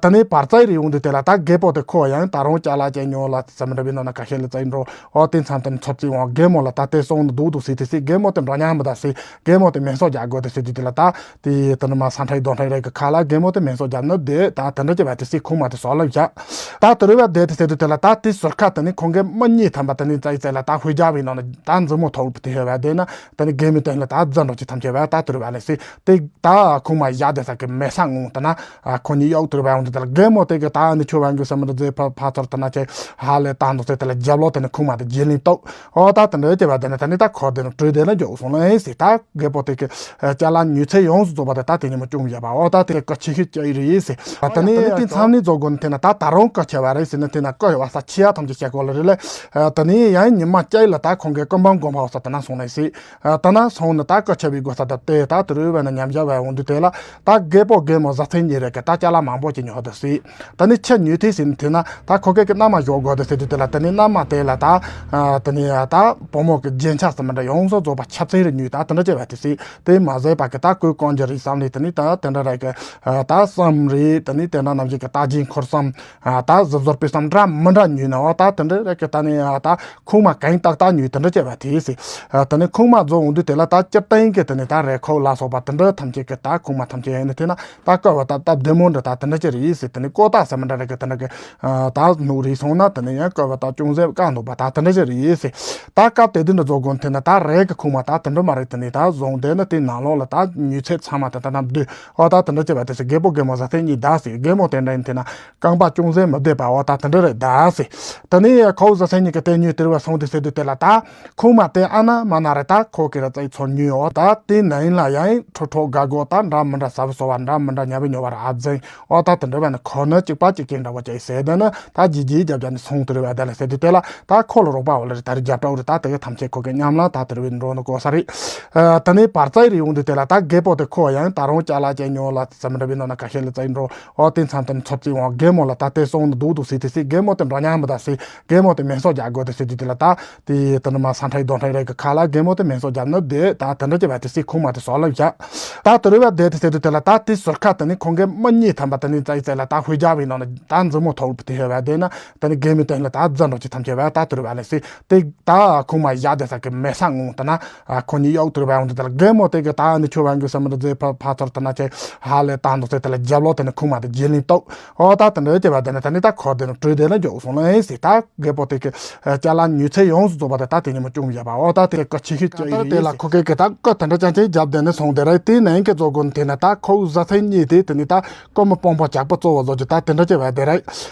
ད་ནི་བར་ཙའི་རེ་ཡོང་དུས་དེ་ལ་ད་རྒད་པོ་དེ་ཁོ་ཡང་ད་རུང་ཅ་ལག་ཅན་ཉོ་ལ་ཟ་མི་འདྲ་བའི་ནང་ན་ཁ་ཤས་ལ་ཙའི་འགྲོ། ཨོ་དེ་མཚམས་དེ་ཚོ་རྩིས་འོང་རྒན་མོ་ལ་ད་དེ་སོང་ནི་འདུག་འདུག་ཟེར་དེ་སྲིད་རྒན་མོ་དེ་འགྲོ་མཉམ་མི་ད་སྲིད་རྒན་མོ་དེ་མེ་སོགས་རྒྱག་དགོས་དེ་སྲིད་དེ་དེ་ལ་ད་དེ་དེ་ནི་མ་ས་ཁྲའི་རྡོ་ཁྲའི་རེ་གི་ཁ་ལ་རྒན་མོ་དེ་མེ་སོགས་རྒྱག་ནི་དེ་ད་དེ་འདྲ་ཅི་བ་དེ་སྲིད་ཁུག་མ་དེ་སོགས་ལ་བཞག་ད་དེ་རུ་བ་དེ་དེ་སྲིད་དེ་དེ་ལ་ད་དེ་ཟུར་ཁ་དེ་ནི་ཁོང་གི་མི་གཉིས་ཐམ་པ་དེ་ནི་ཙའི་ཙའི་ལ་ད་ཧུའི་རྒྱ་བའི་ནང་ན་ད་མཛུབ་མོ་ཐོག་དེ་ཧེ་བ་དེ་ན་དེ་ནི་རྒན་མི་དེ་ལ་ད་རྫ་འགྲོ་ཅི་ཐམས་ཅད་བ་ད་དེ་རུ་བ་ལ་སྲིད་དེ། ད་ཁུག་མ་བཞག་བསྡད་ས་གི་མེ་ས་ངོ་དེ་ན། ཁོ་གཉིས་གཡོག་ཐུར་བ་ཡོང་དུས་དེ་ལ་རྒན་མོ་དེ་གི་ད་ནི་ཆུ་བ་གི་ས་མི་འདྲ་མཛེས་ཕ་ཕ་ཚོར་དེ་ན་ཆེ་ཧ་ལས་ད་འདུག་ཚེ་དེ་ལ་རྒྱབ་ལོགས་དེ་ནི་ཁུག་མ་དེ་རྗེས་ལིང་གཏོགས། ཨོ་ད་དེ་འདྲ་བྱས་པ་དེ་ནི་ད་ནི་ད་ཁོ་དེ་ནི་བྲོས་དེ་ན་འཇོག་སོང་ལ་ཨེ་ཟེར། ད་རྒད་པོ་དེ་གི་ཅ་ལག་ཉོས་ཚད་ཡོངས་སུ་རྫོགས་པ་དེ་ད་དེ་ཉིན་མོ་བཅོམ་བཞག་པ། ཨོ་ད་དེ་གི་ཆེ་ཤོས་ཅི་ཡི་རེད་ཟེར། ད་ནི་དེ་མཚམས་ནས་རྫོགས་དགོས་ནི་དེ་ན་ད་ད་རུང་ག་ཆེ་བ་རེད་ཟེར་ནི་དེ་ན་ག་ཡོད་བ་ས་ ཆེ་ཡ་ཐམས་ཅད་བཤད་གོ་ལ་རེད་ལ། ཨ་དེ་ནས་ཡང་ཉི་མ་བཅུ་ལ་ད་ཁོང་གི་ཀུན་སྤངས་དགོན་པ་བ་ས་དེ་ན་སོང་ནས་སྲིད། ཨ་དེ་ན་སོང་ནས་ད་སྐུ་ཆབ་པའི་དགོན་ས་དེ་དེ་ད་དུ་རུ་བ་ན་ཉམས་བཞག་བ་འོང་དུས་དེ་ལ་ད་རྒད་པོ་རྒད་མོ་བཟའ་ཚང་གཉིས་རེ་གི་ད་ཅ་ལག་མང་པོ་ཅིག་ཉོ་དུ་སྲིད། དེ་ནས་ཁྱི་ཉོས་དུས་ཟིན་དེ་ན་ད་ཁོ་གེ་གི་མནའ་མ་ཞོག་དགོས་དུ་ཟེར་དུས་དེ་ལ་དེ་ནས་མནའ་མ་དེ་ལ་ད་ཨ་དེ་ནས་ད་བུ་མོ་གི་རྒྱན་ཆ་ཟེར་མི་འདྲ་ཡོངས་སུ་རྫོགས་པ་ཆབ་སྲིད་རེ་ཉོས་ད་དེ་འདྲ་བྱས་བ་དེ་སྲིད། དེ་མ་ཟད་པ་གི་ད་གོས་གོན་རྒྱུ་རེད་བསམ་ནས་དེ་ནས་ད་དེ་འདྲ་རེ་གི་ད་བསམ་རེད། དེ་ནས་དེ་འདྲ་ནམ་ཞིག་གི་ད་རྗེས་འཁོར་བསམ། ཨ་ད་གཟབ་གཟབ་སྤེལ་གསུམ་འདྲ་མི་འདྲ་ཉོས་ནའོ། ད་དེ་འདྲ་རེད་ཀི་ད་ནི་ཨ་ད་ཁུག་མ་གང་ཏག་ཏག་ཉོས་དེ་འདྲ་བྱས་པ་དེ་སྲིད། ཨ་དེ་ནི་ཁུག་མ་རྫོགས་འོང་དུས་དེ་ལ་ད་སྤྱིར་བཏང་གི་དེ་ནི་ད་རེ་ཁོག་ལ་སོགས་པ་དེ་འདྲ་ཐམས་ཅད་ཀྱི་ད་ཁུག་མ་ཐམས་ཅད་ཡིན་ནི་དེ་ན་ད་ཀ་བ་ད་སྟབས་བདེ་མོ་འདྲ་ད་དེ་འདྲ་ཅི་རེད་ཟེར། དེ་ནི་ཀོ་ཏ་ཟེར་མི་འདྲ་རེད་ཀི་དེ་འདྲ་གི་ཨ་ད་ནུག་རེད་སོང་ན་དེ་ནི་ཡང་ཀ་བ་ད་ཅུང་ཟད་བཀག་འདུག་པ་ད་དེ་འདྲ་ཅི་རེད་ཟེར། ད་སྐབས་དེ་དུས་འདྲ་རྫོགས་དགོན་དེ་ན་ད་རེ་གི་ཁུག་མ་ད་དེ་འདྲ་མ་རེད། དེ་ནི་ད་བཟུང་དེ་ནི་དེ་ནང་ལོགས་ལ་ད་ཉོས་ཚད་ཚང་མ་ད་ད་ན་བསྡུས། ཨོ་ད་དེ་འདྲ་བྱས་པ་དེ་སྲིད་རྒད་པོ་རྒད་མོ་བཟའ་ཚང་གཉིས་ད་སྲིད་རྒད་མོ་དེ་འདྲ་ཡིན་དེ་ན་རྐང་པ་ཅུང་ཟད་མི་བདེ་བ་ཨོ་ད་དེ་འདྲ་རེད་ད་སྲིད། དེ་ནས་ཁོ་བོ་བཟའ་ཚང་གཉིས་ཀྱི་དེ་ཉོས་དེར་བ་སོང་དེ་ཟེར་དུས་དེ་ལ་ད་ཁུག་མ་དེ་ཨ་ན་མ་ན་རེད། ད་ཁོ་གི་ར་ཙའི་ཚོ་ཉོས་ཨོ་ད་དེ་ནང་ལ་ཡང་ཁྲོ་ཁྲོ་དགའ་དགོ་ད་འདྲ་མི་འདྲ་ཟ་བ་ཟོ་བ་འདྲ་མི་འདྲ་ཉམས་པའི་ཉོ་བ་ར་ཨ་ཛན་ཨོ་ད་དེ་འདྲ་བ་ནི་ཁོ་ནི་གཅིག་པ་གཅིག་རྐྱང་འདྲ་བོ་ཅིག་ཟེར་དེ་ནི་ད་རྗེས་རྗེས་རྒྱབ་རྒྱབ་ནས་སོང་དེར་བ་དེ་ལ་ཟེར་དུས་དེ་ལ་ད་ཁོ་ལ་རོགས་པ་བ་ལ་རེད། ད་རེད་རྒྱབ་གྲབས་རེད། ད་དེ་གི་ཐམས་ཅད་ཁོ་གི་མཉམ་ལ་ད་དེར་བའི་འགྲོ་ནི་གོ་ས་རེད། ཨ་དེ་ནས་བར་ཙའི་རེ་འོང་དུས་དེ་ལ་ད་རྒད་པོ་དེ་ཁོ་ཡང་ད་རུང་ཅ་ལག་ཅན་ཉོ་ལ་ཟ་མི་འདྲ་བའི་ནང་ན་ཁ་ཤས་ལ་ཙའི་འགྲོ། ཨོ་དེ་མཚམས་དེ་ཚོ་རྩིས་འོང་རྒན་མོ་ལ་ད་ལྟའི་སོང་ནི་འདུག་འདུག་ཟེར་དེ་སྲིད་རྒན་མོ་དེ་འགྲོ་མཉམ་མི་ད་སྲིད་རྒན་མོ་དེ་མེ་སོ་རྒྱག་དགོས་དེ་སྲིད་དེ་དེ་ལ་ད་དེ་དེ་ནི་མ་ས་ཁྲའི་རྡོ་ཁྲའི་རེ་གི་ཁ་ལ་རྒན་མོ་དེ་མེ་སོ་རྒྱབ་ནི་དེ་ད་དེ་འདྲ་བྱས་པ་དེ་སྲིད་ཁུག་མ་དེ་སོགས་ལ་བཞག་ད་དེ་རུ་བ་དེ་དེ་སྲིད་དེ་དེ་ལ་ད་དེ་ཟུར་ཁ་དེ་ནི་ཁོང་གི་མི་གཉིས་ཐམ་པ་དེ་ནི་ཙའི་ཙའི་ལ་ད་ཧུའི་རྒྱ་བའི་ནང་ན་ད་མཛུབ་མོ་ཐོག་དེ་ཧེ་བ་དེ་ན་དེ་ནི་རྒན་མོའི་སྟེང་ལ་ད་རྫ་འགྲོ་ཅི་ཐམས་ཅད་བ་ད་དེ་རུ་བ་ལ་སྲིད་དེ་ད་ཁུག་མ་བཞག་དེ་ས་གི་མེ་ས་ངོ་དེ་ན། ཨ་ཁོ་གཉིས་གཡོག་ཐུར་བའི་འོང་དུ་དེ་ལ་རྒན་མོ་དེ་གི་ད་ནི་ཆུ་བ་གི་ས་མི་འདྲ་མཛེས་ཕ་ཕ་ཚོར་དེ་ན་ཆེ་ཧ་ལས་ད་འདུག་ཚེ་དེ་ལ་རྒྱབ་ལོག་དེ་ནི་ཁུག་མ་དེ་རྗེས་ལིང་ཏོག་ཨོ་ད་དེ་འདྲ་བྱས་པ་དེ་ནི་ད་ནི་ད་ཁོ་དེ་ནི་བྲོས་དེ་ལ་འཇོག་སོང་ལ་ཨེ་སི་ད་རྒད་པོ་དེ་གི་ཅ་ལག་ཉོས་ཚད་ཡོངས་སུ་རྫོགས་པ་དེ་ད་དེ་ཉིན་མོ་བཅོམ་བཞག་པ་ཨོ་ད་དེ་གི་ཆེ་ཤོས་ཅི་ཡིན་དེ་ལ་ཁོ་གི་གི་ད་ཀ་དེ་འདྲ་ཅན་ཅན་རྒྱབ་དེ་ནི་སོང་དེ་ར་དེ་ནས་གི་རྫོགས་དགོན་དེ་ནི་ད་ཁོ་བཟའ་ཚང་གཉིས་དེ་དེ་ནི་ད་ཀོ་མི་སྤོང་པོ་ཇག་པོ་གཙོ་བོ་བཟོ་རྒྱུ་ད་དེ་འདྲ་བྱས་པ་དེ་ར་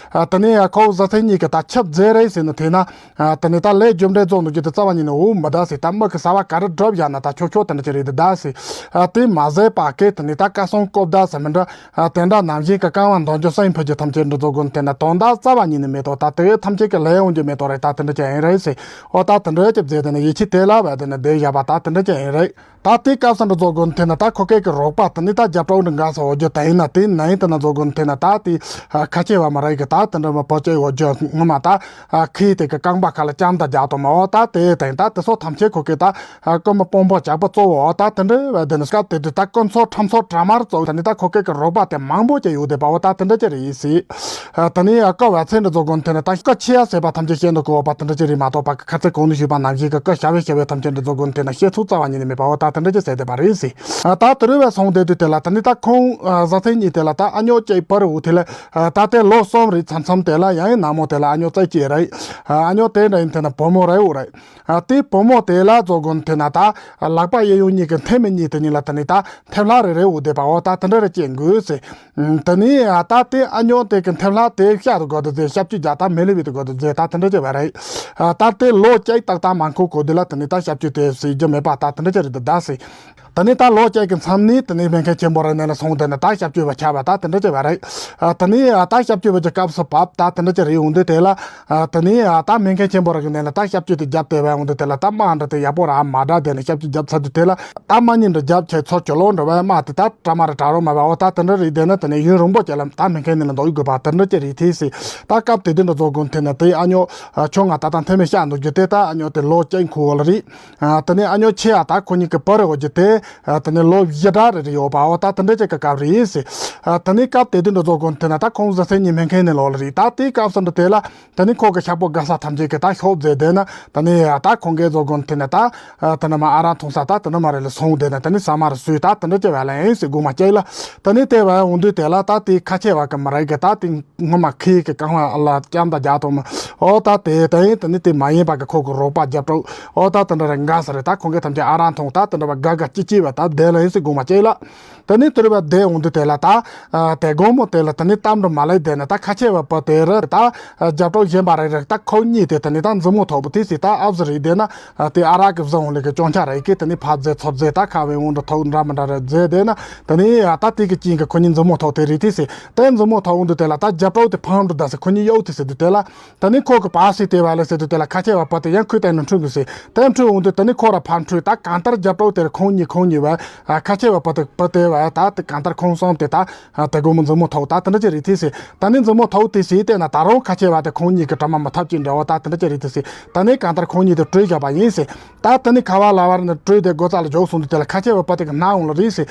ད་ནི་ཁོ་བཟའ་ཚང་གཉིས་གི་ད་ཆབ་མཛེས་ར་ཟེར་ནི་དེ་ན། ཨ་དེ་ནས་ད་ལས་རྒྱུ་འབྲས་རྫོགས་འདུག་རྒྱུ་དེ་རྩ་བ་ཉིད་ནས་འོ་མི་གདའ་ཟེར། ད་མི་གི་ཟ་བ་ག་རེ་སྒྲུབ་ཡ་ན་ད་ཁྱོ་ཁྱོ་དེ་འདྲ་ཅི་རེད་དེ་གདའ་ཟེར། ཨ་དེ་མ་ཟད་པ་གི་དེ་ནས་ད་ཀ་སོང་ཀོབ་ད་ཟེར་མི་འདྲ། ཨ་དེ་འདྲ་ནམ་བཞིན་གི་རྐང་བ་འདོན་རྒྱུ་སེམས་ཕུད་རྒྱུ་ཐམས་ཅད་འདྲ་རྫོགས་དགོན་དེ་ན་དོན་དག་རྩ་བ་ཉིད་ནས་མེད་དོ། ད་དེ་ཐམས་ཅད་གི་ལས་འོང་རྒྱུ་མེད་དོ་རེད། ད་དེ་འདྲ་ཅི་ཡིན་རེད་ཟེར། ཨོ་ད་དེ་འདྲ་ཅི་བཟེ་དེ་ནས་ཡིད་ཆེས་དེ་ལ་བས་དེ་ནས་བསྡད་བཞག་པ་ད་དེ་འདྲ་ཅི་ཡིན་རེད། ད་དེ་སྐབས་སུ་འདྲ་རྫོགས་དགོན་དེ་ན་ད་ཁོ་སྐད་ཀྱི་རོགས་པ་དེ་ནི་ད་རྒྱབ་གྲོགས་འདྲ་འགའ་ས་འོ་རྒྱུ་དེ་ཡིན་ན་དེ་ནང་ཡིན་དེ་ན་རྫོགས་དགོན་དེ་ན་ད་དེ་ཁ་ཆེ་བ་མ་རེད་གི་ད་དེ་འདྲ་མ་བོ་ཅེ་འོ་རྒྱུ་ངོ་མ་ད་ཁི་དེ་གི་རྐང་པ་ཁ་ལ་ཅམ་ད་རྒྱག་དོ་མ་འོ་ད་དེ་དེ་ད་དེ་སོ་ཐམས་ཅད་ཁོ་གི་ད་ཀོ་མ་སྤོང་པོ་ཇག་པོ་གཙོ་བོ་འོ་ད་དེ་འདྲ་བས་དེ་ནི་སྐབས་དེ་དུས་ད་ཀོ་མཚོ་ཁྲམ་མཚོ་དྲ་དམར་གཙོ་བོ་དེ་ནི་ད་ཁོ་སྐད་ཀྱི་རོགས་པ་དེ་མང་པོ་ཅིག་ཡོད་དེ་པ་འོ་ད་དེ་འདྲ་ཅི་རེད་ཡིན་སྲིད། ཨ་དེ་ནས་ཨ་ཀ་བ་ཚེ་འདྲ་རྫོགས་དགོན་དེ་ན་ད་ཀ་ཆེ་ཡ་ཟེར་བ་ཐམས་ཅད་བཤད་འདུག་གོ་བ་དེ་འདྲ་ཅི་རེད་མ་གཏོགས་པ་ཁ་ཚེ་གོང་ནས་ཞུས་པ་ནང་བཞིན་གི་ཀ་བྱ་བའི་བྱ་བའི་ཐམས་ཅད་འདྲ་རྫོགས་དགོན་དེ་ན་བཤད་ཚུལ་རྩ་བ་ཉིད་ནས་མེད་པ་འོ་ད་དེ་འདྲ་ཅི་ཟེར་བསྡད་པ་རེད་ཟེར། ཨ་ད་དེ་རུ་བས་སོང་བསྡད་དུས་དེ་ལ་ད་ནི་ད་ཁོང་ཨ་བཟའ་ཚང་གཉིས་དེ་ལ་ད་ཨ་ཉོ་ཅིག་བར་འུ་དེ་ལ་ཨ་ད་དེ་ལོ་གསུམ་རེད་མཚམས་མཚམས་དེ་ལ་ཡང་ཡང་ནག་མོ་དེ་ལ་ཨ་ཉོ་རྩ་ཅིག་རེད། ཨ་ཨ་ཉོ་དེ་འདྲ་ཡིན་དེ་ན་བུ་མོ་རེད་འུ་རེད། ཨ་དེ་བུ་མོ་དེ་ལ་རྫོགས་དགོན་དེ་ན་ད་ལག་པ་གཡས་གཡོན་གཉིས་ཀྱི་མཐེ་མི་གཉིས་དེ་གཉིས་ལ་ད་ནི་ད་མཐེབ་ལྷ་རེ་རེ་འུ་བསྡད་པ་འོ་ད་དེ་འདྲ་རེ་སྐྱེ་དགོས་ཟེར། ཨ་དེ་ནས་ཨ་ད་དེ་ཨ་ཉོ་དེ་གི་མཐེབ་ལྷ་དེ་ཤ་དུ་དགོས་དུ་ཟེར། ཤབ་ཅུ་རྒྱག་ད་མེ་ལི་བི་དུ་དགོས་དུ་ཟེར། ད་དེ་འདྲ་ཅི་བ་རེད། ཨ་ད་དེ་ལོ་ཅིག་ཏག་ཏག་མ་འཁོར་གོ་དེ་ལ་དེ་ནས་ད་ཤབ་ཅུ་དེ་ཟེར་རྒྱུ་མེད་པ་ད་དེ་འདྲ་ཅི་རེད་དུ་ད་ཟེར། དེ་ནས་ད་ལོ་ཅིག་གི་མཚམས་ནས་དེ་ནས་སྨན་མཁན་ཆེན་པོ་ར་ནས་ལ་སོང་དེ་ནས་ད་ཤབ་ཅུ་བ་ཆགས་པ་ད་དེ་འདྲ་ཅི་བ་རེད། ཨ་དེ་ནས་ཨ་ད་ཤབ་ཅུ་བ་གི་སྐབས་སུ་བབ་ད་དེ་འདྲ་ཅི་རེད་འོང་དུས་དེ་ལ། ཨ་དེ་ནས་ཨ་ད་སྨན་མཁན་ཆེན་པོ་ར་གི་ནས་ལ་ད་ཤབ་ཅུ་དེ་རྒྱབ་དེ་བ་འོང་དུས་དེ་ལ་ད་མ་འདྲ་དེ་ཡག་པོ་ར་མ་འདྲ་དེ་ནས་ཤབ་ཅུ་རྒྱབ་ཚར་དུས་དེ་ལ། ད་མ་ཉིན་འདྲ་རྒྱབ་ཆེ་ཚོ་ཅོ་ལོ་འདྲ་བས་མ་དེ་ད་དྲ་མ་ར་དྲ་རོ་མ་བས་འོ་ད་དེ་འདྲ་རེད་དེ་ན་དེ་ནས་ཡུན་རིང་པོ་ཅིག་ལ་ད་སྨན་མཁན་ནས་ལ་འདུག་དགོས་པ་དེ་འདྲ་ཅི་རེད་དེ་སྲིད། ད་སྐབས་དེ་དུས་འདྲ་རྫོགས་དགོན་དེ་ན་དེ་ཨ་ཉོ་ཨ་ཁྱོད་ང་ད་ད་མཐེ་མི་ཤ་འདུག་རྒྱུ་དེ་ད་ཨ་ཉོ་དེ་ལོ་ཅིག་འཁོར་བ་ལ་རེད། ཨ་དེ་ནས་ཨ་ཉོ་ཆེ་ཨ་ད་ཁོ་གཉིས་ཀྱི་བུ་རེ་འོ་རྒྱུ་དེ་ཨ་དེ་ནས་ལོ་བཞི་འདྲ་རེ་རེ་ཡོད་པ་འོ་ད་དེ་འདྲ་ཅིག་གི་སྐབས་རེད་སྲིད། ཨ་དེ་ནས་སྐབས་དེ་དུས་འདྲ་རྫོགས་དགོན་དེ་ན་ད་ཁོང་བཟའ་ཚང་གཉིས་སྨན་མཁན་ནས་ལོག་ལ་རེད། ད་དེའི་སྐབས་སུ་འདྲ་དེ་ལ། ད་ནི་ཁོ་གི་ཤག་པོ་དགའ་ས་ཐམས་ཅད་ཀྱི་ད་ཤོབ་མཛད་དེ་ན་ད་ནི་ད་ཁོང་གི་བཟོ་དགོན་དེ་ནི་ད་ད་ནི་མ་ཨ་རང་འཐུང་ས་ད་ད་ནི་མ་རེད་ལ་སོང་དེ་ན་ད་ནི་ས་མ་རེད་སུས་ད་དེ་འདྲ་བྱས་བ་ལ་ཨེ་སི་དགོངས་མ་བཅས་ལ། ད་ནི་དེ་བ་འོང་དུས་དེ་ལ་ད་དེ་ཁ་ཆེ་བ་གི་མ་རེད་གི་ད་དེ་ངོ་མ་ཁི་གི་རྐང་བ་ལ་ལྕམ་ད་རྒྱག་ཐོག་མ་ཨོ་ད་དེ་ད་ཡིན་ད་ནི་དེ་མ་ཡིན་པ་གི་ཁོ་གི་རོགས་པ་རྒྱབ་གྲོགས་ཨོ་ད་དེ་འདྲ་རེད་དགའ་ས་རེད། ད་ཁོང་གི་ཐམས་ཅད་ཨ་རང་འཐུང་ད་དེ་འདྲ་བ་དགའ་དགའ་སྐྱིད་སྐྱིད་བ་ད་དེ་ལ་ཨེ་སི་དགོངས་མ་བཅས་ལ། དེ་ནས་དུ་རུ་བ་བསྡད་འོང་དུས་དེ་ལ་ད། ཨ། དེ་དགོང་མོ་དེ་ལ་དེ་ནས་གཏམ་འདྲ་མ་ལས་བསྡད་ན་ད་ཁ་ཆེ་བ་བུ་དེ་ར་ད། ཨ། རྒྱབ་གྲོགས་གཞན་པ་རེ་རེ་ད་ཁོ་གཉིས་དེ་དེ་ནས་ད་མཛུབ་མོ་ཐོག་པོ་དེ་སི་ད་ཨབ་ཟི་རེད་བསྡད་ན། ཨ། དེ་ཨ་རག་གི་བཟང་ལས་ཀྱི་སྐྱོན་ཆ་རེད་ཀི། དེ་ནས་ཕ་རྫས་ཚོ་རྫས་ད་ཁ་བའི་འོང་འདྲ་ཐོག་འདྲ་མི་འདྲ་རེ་རྫས་བསྡད་ན། དེ་ནས་ཨ་ད་དེ་གི་རྐྱེན་གི་ཁོ་གཉིས་མཛུབ་མོ་ཐོག་དེ་རེད་དེ་སི། དེ་མཛུབ་མོ་ཐོག་འོང་དུས་དེ་ལ་ད་རྒྱབ་གྲོགས་དེ་ཕང་འགྲོ་ད་སི། ཁོ་གཉིས་གཡོག་དེ་སི་དུས་དེ་ལ། ད་ནི་ཁོ་གི་པ་སི་དེ་བ་ལ་ཟེར་དུས་དེ་ལ་ཁ་ཆེ་བ་བུ་དེ་ཡང་ཁོའི་སྟེང་ནས་འཁྲུད་དགོས་ཟེར། དེ་འཁྲུད་འོང་དུས་ད་ནི་ཁོ་ར་ཕར་འཁྲུད། ད་གང་ལྟར་རྒྱབ་གྲོགས་དེར་ཁོང་གཉིས་ཁོང་གཉིས་བ། ཨ། ཁ་ཆེ་བ་བུ་དེ་བུ་དེ་བ་ད་དེ་གང་ལྟར་ཁོང་གསུམ་དེ་ད། ཨ། དེ་དགོང་མོ་མཛུབ་མོ་ཐོག་ད་དེ་འདྲ་ཅིག་རེད་དེ་ཟེར། ད་ནི་མཛུབ་མོ་ཐོག་དེ་ཟེར་བལྟས་ན་ད་རུང་ཁ་ཆེ་བ་དེ་ཁོང་གཉིས་ཀྱི་དྲི་མ་མི་ཐབས་ཀྱི་འདྲ་བ་ད་དེ་འདྲ་ཅིག་རེད་དེ་ཟེར། ད་ནི་གང་ལྟར་ཁོང་གཉིས་དེ་བྲོས་བཞག་པ་ཡིན་ཟེར། ད་དེ་ནི་ཁ་བ་ལ་བར་ནས་བྲོས་ཏེ་སྒོ་རྩ་ལ་འཇོག་སོང་དུས་དེ་ལ་ཁ་ཆེ་བ་བུ་དེ་གི་ན་འོང་ལ་རེད་ཟེར།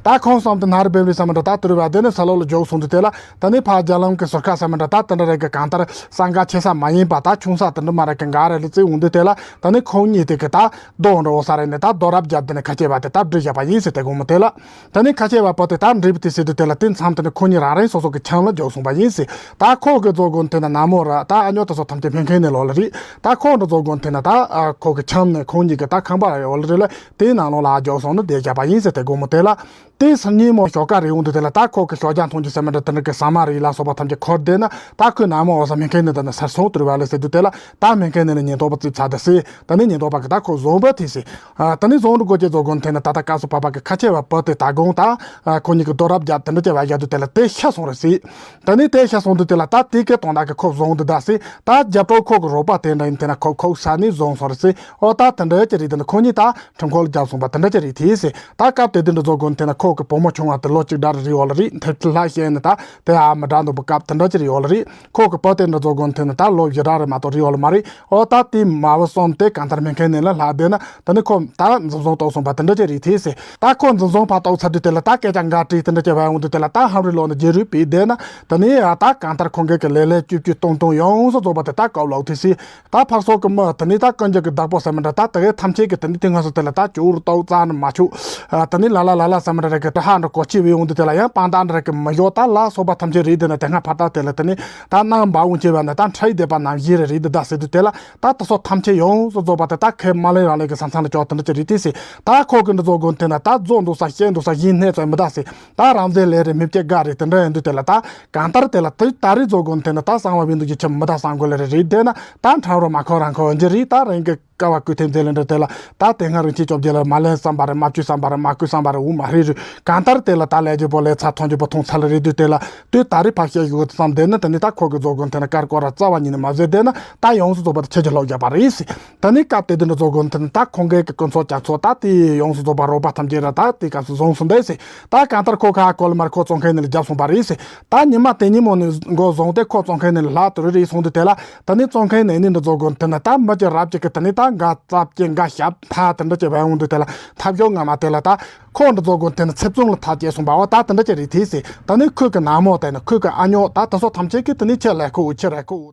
ད་ཁོང་གསུམ་དེ་ན་རུ་བེམ་རེད་བསམ་མི་འདྲ་ད་དུ་རུ་བ་དེ་ནི་ས་ལོག་ལ་འཇོག་སོང་དུས་དེ་ལ། ད་ནི་ཕ་རྒྱ་ལམ་གི་ཟུར་ཁ་བསམ་མི་འདྲ་ད་དེ་འདྲ་རེ་གི་གང་ལྟར་ས་འགའ་ཆེ་ས་མ་ཡིན་པ་ད་ཆུང་ས་དེ་འདྲ་མ་རེ་གི་འགའ་རེ་ལ་བརྩིས་འོང་དུས་དེ་ལ། ད་ནི་ཁོང་གཉིས་དེ་གི་ད་རྡོ་འདྲ་འོ་ས་རེ་ནས་ད་རྡོ་རབ་བརྒྱབ་དེ་ནས་ཁ་ཆེ་བ་དེ་ད་བྲོས་བཞག་པ་ཡིན་ཟེར། དེ་དགོང་མོ་དེ་ལ། ད་ནི་ཁ་ཆེ་བ་བུ་དེ་ད་འགྲིག་པ་དེ་ཟེར་དུས་དེ་ལ་དེ་མཚམས་དེ་ནི་ཁོ་གཉིས་རང་རང་སོ་སོ་གི་ཁྱིམ་ལ་འཇོག་སོང་པ་ཡིན་ཟེར། ད་ཁོ་གི་རྫོགས་དགོན་དེ་ན་ན་མོ་ར་ད་ཨ་ཉོ་དེ་ཚོ་ཐམས་ཅད་སྨན་མཁན་ནས་ལོག་ལ་རེད། ད་ཁོ་འདྲ་རྫོགས་དགོན་དེ་ན་ད་ཨ་ཁོ་གི་ཁྱིམ་ནས་ཁོང་གཉིས་ཀྱི་ད་ཁང་པ་ར་ཡོད་ལ་རེད་ལ། དེའི་ནང་ལོགས་ལ་ཨ་འཇོག་སོང་ནི་བསྡད་བཞག་པ་ཡིན་ཟེར། དེ་དགོང་མོ་དེ་ལ། དེ་སང་ཉིན་མོ་ཞོགས་ཀ་རེ་འོང་དུས་དེ་ལ་ད་ཁོ་གི་ཞོགས་ཇ་འཐུང་རྒྱུ་ཟེར་མི་འདྲ་དེ་འདྲ་གི་ཟ་མ་རེ་ལ་སོགས་པ་ཐམས་ཅད་འཁུར་བསྡད་ན། ད་ཁོས་ན་མོ་འོ་ས་སྨན་མཁན་ནས་ད་ནི་སར་སོང་དུ་རུ་བ་ལ་ཟེར་དུས་དེ་ལ། ད་སྨན་མཁན་ནས་ནི་ཉེན་རྟོག་པ་བཙུགས་ཚར་ད་ཟེར། ད་ནི་ཉེན་རྟོག་པ་གི་ད་ཁོ་བཟུང་བ་དེ་ཟེར། ཨ། ད་ནི་བཟུང་འགྲོ་དགོས་ཀྱི་རྫོགས་དགོན་དེ་ན་ད་ལྟ་སྐབས་སུ་བབ་པ་གི་ཁ་ཆེ་བ་བུ་དེ་ད་དགོང་ད། ཨ། ཁོ་གཉིས་ཀྱི་རྡོ་རབ་བརྒྱབ་དེ་འདྲ་བྱས་པ་བཞག་དུས་དེ་ལ་དེ་ཤི་སོང་རེད་ཟེར། ད་ནི་དེ་ཤི་སོང་དུས་དེ་ལ་ད་དེ་གའི་དོན་དག་གི་ཁོ་བཟུང་དུ་ད་ཟེར། ད་རྒྱབ་གྲོགས་ཁོ་གི་རོགས་པ་དེ་འདྲ་ཡིན་དེ་ན་ཁོ་ཁོ་ས་ནས་བཟུང་སོང་རེད་ཟེར། ཨོ་ད་དེ་འདྲ་ཅི་རེད། དེ་ནི་ཁོ་གཉིས་ད་ཁྲིམས་འཁོར་ལ་བརྒྱབ་སོང་པ་དེ་འདྲ་ཅི་རེད་དེ་ཟེར། ད་སྐབས་དེ་དུས་འདྲ་རྫོགས་དགོན་དེ་ན་ཁོ་གི་བུ་མོ་ཆུང་བ་དེ་ལོ་གཅིག་འདྲ་རེ་རེད་ཡོད་ལ་རེད། མཐེབ་ལྷ་བཤད་ནས་ད་དེ་ཨ་མི་འདྲ་འདུག་པ་སྐབས་དེ་འདྲ་ཅི་རེད་ཡོད་ལ་རེད། ཁོ་གི་བུ་དེ་འདྲ་རྫོགས་དགོན་དེ་ན་ད་ལོ་བཞི་འདྲ་རེ་མ་གཏོགས་རེ་ཡོད་ལ་མ་རེད། ཨོ་ད་དེ་མ་བུ་གསུམ་དེ་གང་ལྟར་སྨན་མཁན་ནས་ལ་ལྷག་བསྡད་ན། ད་ནི་ཁོ་ད་འཛིན་བཟུང་གཏོང་སོང་པ་དེ་འདྲ་ཅི་རེད་དེ་ཟེར། ད་ཁོ་འཛིན་བཟུང་ཕར་གཏོང་ཚར་དུས་དེ་ལ་ད་སྐད་ཆ་འགའ་དྲིས་དེ་འདྲ་ཅི་བ་ཡོང་དུས་དེ་ལ་ད་ཧམ་རི་ལོག་ནས་རྗེས་རུས་པས་བསྡད་ན། ད་ནི་ད་གང་ལྟར་ཁོང་གི་གི་ལས་ལས་བཅུ་བཅུ་སྟོང་སྟོང་ཡོངས་སུ་རྫོགས་པ་དེ་ད་བཀའ་ལོག་དེ་ཟེར། ད་ཕར་སོག་གི་མི་དེ་ནི་ད་ཀུན་སྤྱོད་ཀྱི་བདག་པོ་ཟེར་མི་འདྲ་ད་དེ་གའི་ཐམས་ཅད་ཀྱི་དེ་ནི་དེ་སྔ་སོ་དེ་ལ་ད་ཅུར་ཏོག་རྩ་ནི་མ་ཆུག་ད་ནི་ལ་ལ་ལ་ལ་ཟེར་མི་འདྲ་རེ་གི་ད་ཧ་འདྲ་གོ་ཆེ་བའི་ཡོང་དུས་དེ་ལ་ཡང་དཔང་རྟགས་འདྲ་རེ་གི་མི་ཡོད་ད་ལ་སོགས་པ་ཐམས་ཅད་རེད། དེ་ནི་དེ་སྔ་ཕར་ད་དེ་ལ་དེ་ནི་ད་ནང་འབའ་འོང་ཆེ་བ་ནི་ད་འཕྲལ་བསྡད་པ་ནམ་བཞིན་རེ་རེད་འདི་ད་ཟེར་དུས་དེ་ལ། ད་དེ་ཚོ་ཐམས་ཅད་ཡོངས་སུ་རྫོགས་པ་དེ་ད་ཁའི་མ་ལེན་རང་ལེན་གྱི་ས་མཚམས་ལ་འཇོག་དེ་འདྲ་ཅིག་རེད་དེ་ཟེར། ད་ཁོ་གི་འདི་ཚོ་དགོན་དེ་ན་ད་རྫོགས་འདུག་ས་ཤེས་འདུག་ས་ཡིན་སྣེ་ཚོད་མི་ད་ཟེར། ད་རང་བཙན་ལས་རེད་མི་བྱེད་དགའ་རེད་དེ་འདྲ་ཡིན་དུས་དེ་ལ་ད་གང་ལྟར་དེ་ལ་དེ་ད་རེས་རྫོགས་དགོན་དེ་ན་ད་གསང་བ་བའི་འདུག་ཅི་ཆེ་མི་ད་གསང་དགོས་ལས་རེད་རེད་དེ་ན་ད་ཁྲམ་རོ་མ་ཁོ་རང་ཁོ་འཇི་རེད། ད་རང་གི་ཀ་བ་ཀུན་ཐེན་མཛད་ལས་འདྲ་དེ་ལ་ད་དེ་སྔ་རིང་ཆེ་བཅོ་བརྒྱད་ལ་མ་ལེན་བསམ་པ་རེད། མ་བཅོས་བསམ་པ་རེད། མ་བསྐུལ་བསམ་པ་རེད། འུ་མ་རེད་རེད། གང་ལྟར་དེ་ལ་ད་ལས་རྒྱུ་པོ་ལས་ཚ་ཐོན་རྒྱུ་པོ་ཐོན་ཚ་ལ་རེད་དུས་དེ་ལ། དུས་ད་རེས་ཕར་བཤད་དགོས་བསམ་བསྡད་ན་དེ་ནི་ད་ཁོ་གི་རྫོགས་དགོན་དེ་ན་དཀར་སྐོར་ར་རྩ་བ་ཉིད་ནས་མ་བཟོས་བསྡད་ན་ད་ཡོངས་སུ་རྫོགས་པ་དེ་ཁྱེད་ཀྱི་ལོག་རྒྱག་པ་རེད་ཟེར། ད་ནི་སྐབས་དེ་དུས་འདྲ་རྫོགས་དགོན་དེ་ན་ད་ཁོང་གི་གི་དཀོན་མཆོག་རྒྱ་མཚོ་ད་དེ་ཡོངས་སུ་རྫོགས་པ་རོགས་པ་ཐམས་ཅད་ར་ད་དེ་སྐབས་སུ་བཟུང་སོང་བསྡད་ཟེར། ད་གང་ལྟར་ཁོ་ཁ་ཁོ་ལ་མར་ཁོ་བཙོང་མཁན་ནི་ལ་རྒྱབ་སོང་པ་རེད་ཟེར། ད་ཉི་མ་དེ་ཉིན་མོ་ནས་འགོ་བཟུང་སྟེ་ཁོ་བཙོང་མཁན་ནི་ལ་ལྷག་ཏུ་རེ་རེ་སོང་དུས་དེ་ལ་ད་ནི་བཙོང་མཁན་ནི་ནི་འདྲ་རྫོགས་དགོན་དེ་ན་ད་མི་གཅིག་རབ་གཅིག་གི་ད་ནི་ད་འགའ་རྩ་བཅད་འགའ་ཞབས་ཐག་དེ་འདྲ་བྱས་པ་ཡོང་དུས་དེ་ལ་ཐབས་སྐྱོ་ངར་མ་དེ་ལ་ད། ཁོ་འདྲ་རྫོགས་དགོན་དེ་ནི་ཚེ་བཙོང་ལ་ཐག་བཅད་སོང་པ་འོ་ད་དེ་འདྲ་ཅིག་རེད་དེ་ཟེར། ད་ནི་ཁོས་ཀྱི་ནག་མོ་དེ་ནི་ཁོས་ཀྱི་ཨ་ཉོ་ད་དེ་ཚོ་ཐམས་ཅད་ཀྱིས་དེ་ནི་ཁྱེད་ལས་ཁོ་འུ་ཁྱེད་ར་ཁོ་འུ།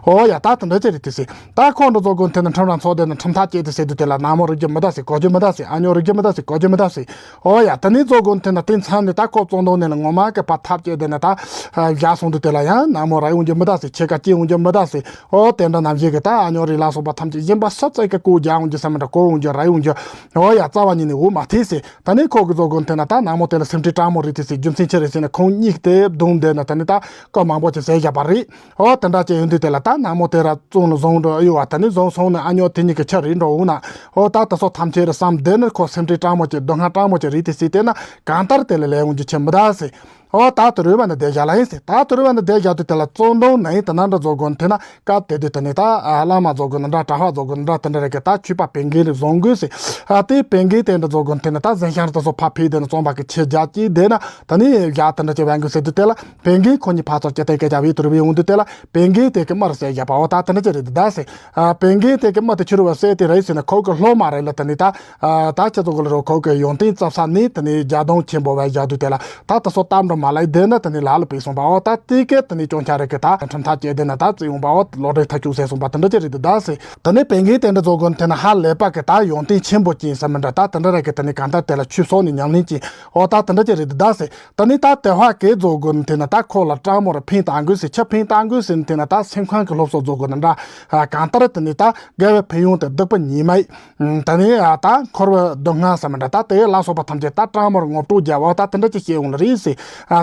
ཨོ་ཡ་ད་དེ་འདྲ་ཅིག་རེད་དེ་ཟེར། ད་ཁོ་འདྲ་རྫོགས་དགོན་དེ་ནི་ཁྲིམས་ར་ཚོགས་དེ་ནི་ཁྲིམས་ཐག་བཅད་དེ་ཟེར་དུས་དེ་ལ་ནག་མོ་རིག་རྒྱུ་མི་ད་ཟེར། གོ་རྒྱུ་མི་ད་ཟེར། ཨ་ཉོ་རིག་རྒྱུ་མི་ད་ཟེར། གོ་རྒྱུ་མི་ད་ཟེར། ཨོ་ཡ་ད་ནི་རྫོགས་དགོན་དེ་ནི་དེ་མཚམས་ནས་ད་ཁོ་བཙོང་དོན་ནས་ལ་ངོ་མ་གི་ཕར་ཐག་བཅད་དེ་ནི་ད་བཞག་སོང་དུས་དེ་ལ་ཡང་ནག་མོ་ར་ཡོང་རྒྱུ་མི་ད་ཟེར། ཁྱེད་ཀ་སྐྱེ་ཡོང་རྒྱུ་མི་ད་ཟེར། ཨོ་དེ་འདྲ་ནམ་ཞིག་གི་ད་ཨ་ཉོ་རིགས་ལ་སོགས་པ་ཐམས་ཅད་གཞན་པ་སུ་བཙལ་གི་ཀོ་རྒྱག་འོང་རྒྱུ་ས་མི་འདྲ་ཀོ་འོང་རྒྱུ་ར་ཡོང་རྒྱུ། ཨོ་ཡ་རྩ་བ་ཉིད་ནས་འོ་མ་ཐེ་ཟེར། ད་ནི་ཁོ་གི་རྫོགས་དགོན་དེ་ན་ད་ནག་མོ་དེ་ལ་སེམས་ཁྲལ་དྲང་མོ་རེད་དེ་ཟེར། རྒྱུ་མཚན་ཆི་རེད་ཟེར་ན་ཁོང་གཉིས་དེ་བསྡོམས་བསྡད་ན་ད་ནི་ད་ཀོ་མང་པོ་ཅིག་ཟས་བཞག་པ་རེད། ཨོ་དེ་འདྲ་ཅིག་ཡོང་དུས་དེ་ལ་ད་ནག་མོ་དེ་ར་བཙོང་ལ་བཟུང་འགྲོ་ཨེ་ཡོད་བ། ད་ནི་བཟུང་སོང་ན་ཨ་ཉོ་དེ་གཉིས་ཀྱི་ཆ་རེད་འགྲོ་འོང་ན། ཨོ་ད་ད་སོ་ཐམས་ཅད་ར་བསམ་བསྡད་ན་ཁོ་སེམས་ཁྲལ་དྲང་མོ་ཅིག་སྡུག་བསྔལ་དྲང་མོ་ཅིག་རེད་དེ་ཟེར་བལྟས་ན་གང་ལྟར་དེ་ལ་ལས་འོང་རྒྱུ་ཆེ་མི་ད་ཟེར། ཨོ་ད་དུ་རུ་བ་ནི་བསྡད་བཞག་ལ་ཡིན་ཟེར། ད་དུ་རུ་བ་ནི་བསྡད་བཞག་དུས་དེ་ལ་བཙོང་དོན་ནི་ཡིན་ད་ནང་འདྲ་རྫོགས་དགོན་དེ་ན་སྐབས་དེ་དུས་དེ་ནི་ད་ཨ་བླ་མ་རྫོགས་དགོན་འདྲ་གྲྭ་པ་རྫོགས་དགོན་འདྲ་དེ་འདྲ་རེ་གི་ད་ཆོས་པ་བན་རྒན་རེ་བཟུང་དགོས་ཟེར། ཨ་དེ་བན་རྒན་དེ་འདྲ་རྫོགས་དགོན་དེ་ནི་ད་གཟན་ཤང་རེ་ད་སོ་ཕ་ཕི་དེ་ནི་བཙོང་པ་གི་ཆེ་རྒྱ་ཅི་དེ་ན་ད་ནི་ཡ་དེ་འདྲ་ཅི་བན་དགོས་ཟེར་དུས་དེ་ལ་བན་རྒན་ཁོ་གཉིས་ཕ་ཚོ་སྐྱེ་ཐལ་སྐད་ཆ་བའི་དུ་རུ་བའི་འོང་དུས་དེ་ལ་བན་རྒན་དེ་གི་མར་ཟེར་བཞག་པ་འོ་ད་དེ་འདྲ་ཅི་རེད་ད་ཟེར། ཨ་བན་རྒན་དེ་གི་མ་དེ་ཆུ་རུ་བ་ཟེར་དེ་རེད་ཟེར་ན་ཁོ་གི་སློབ་མ་རེད་ལ་ད་ནི་ད། ཨ་ད་ཁྱེད་ཚོ་གོ་ལ་རོ་ཁོ་གི་ཡོན་ཏན་རྩ་ས་ནི་དེ་ནི་རྒྱ་གདོང་ཆེན་པོ་བས་བཞག་དུས་དེ་ལ་ད་ད་སོ་གཏམ་འདྲ་མ་ ཨ་ལ་དེ་ནི་དེ་ནི་ལ་ལ་པའི་སོང་པའོ། ད་དེ་གས་དེ་ནི་སྐྱོན་ཆ་རེ་གི་ད་ཁྲིམས་ཐག་བཅད་དེ་ན་ད་བརྩི་ཡོང་པའོ། ལོ་རེ་ཐག་གཅོད་ཟེར་སོང་པ་དེ་འདྲ་ཅི་རེད་དེ་ད་ཟེར། དེ་ནི་བན་གི་དེ་འདྲ་བཟོ་དགོས་ནི་དེ་ན་ཧ་ལས་པ་གི་ད་ཡོན་ཏན་ཆེན་པོ་ཅན་ཟེར་མི་འདྲ་ད་དེ་འདྲ་རེ་གི་དེ་ནི་གང་ལྟར་དེ་ལ་ཆུད་སོང་ནི་ཉམས་ལེན་ཅན་འོ་ད་དེ་འདྲ་ཅི་རེད་དེ་ད་ཟེར། དེ་ནི་ད་དེ་ཧ་གི་བཟོ་དགོས་ནི་དེ་ན་ད་ཁོ་ལ་སྤྲང་མོ་ར་ཕན་བཏང་དགོས་ཟེར། ཆ་ཕན་བཏང་དགོས་ཟེར་ནི་དེ་ན་ད་སེམས་ཁམས་གི་སློབ་གསོ་བཟོ་དགོས་ནི་འདྲ། གང་ལྟར་དེ་ནི་ད་དགེ་བའི་ཕན་ཡོན་དེ་སྡིག་པ་ཉེས་དམིགས། ད་ནི་ད་འཁོར་བའི་སྡུག་བསྔལ་ཟེར་མི་འདྲ་ད་དེ་ལ་སོགས་པ་ཐམས་ཅད་ད་སྤྲང་མོར་ངོ་སྤྲོད་རྒྱབ་འོ་ད་དེ་འདྲ་ཅིག་བཤད་ཡོང་ལ་རེད་ཟེར།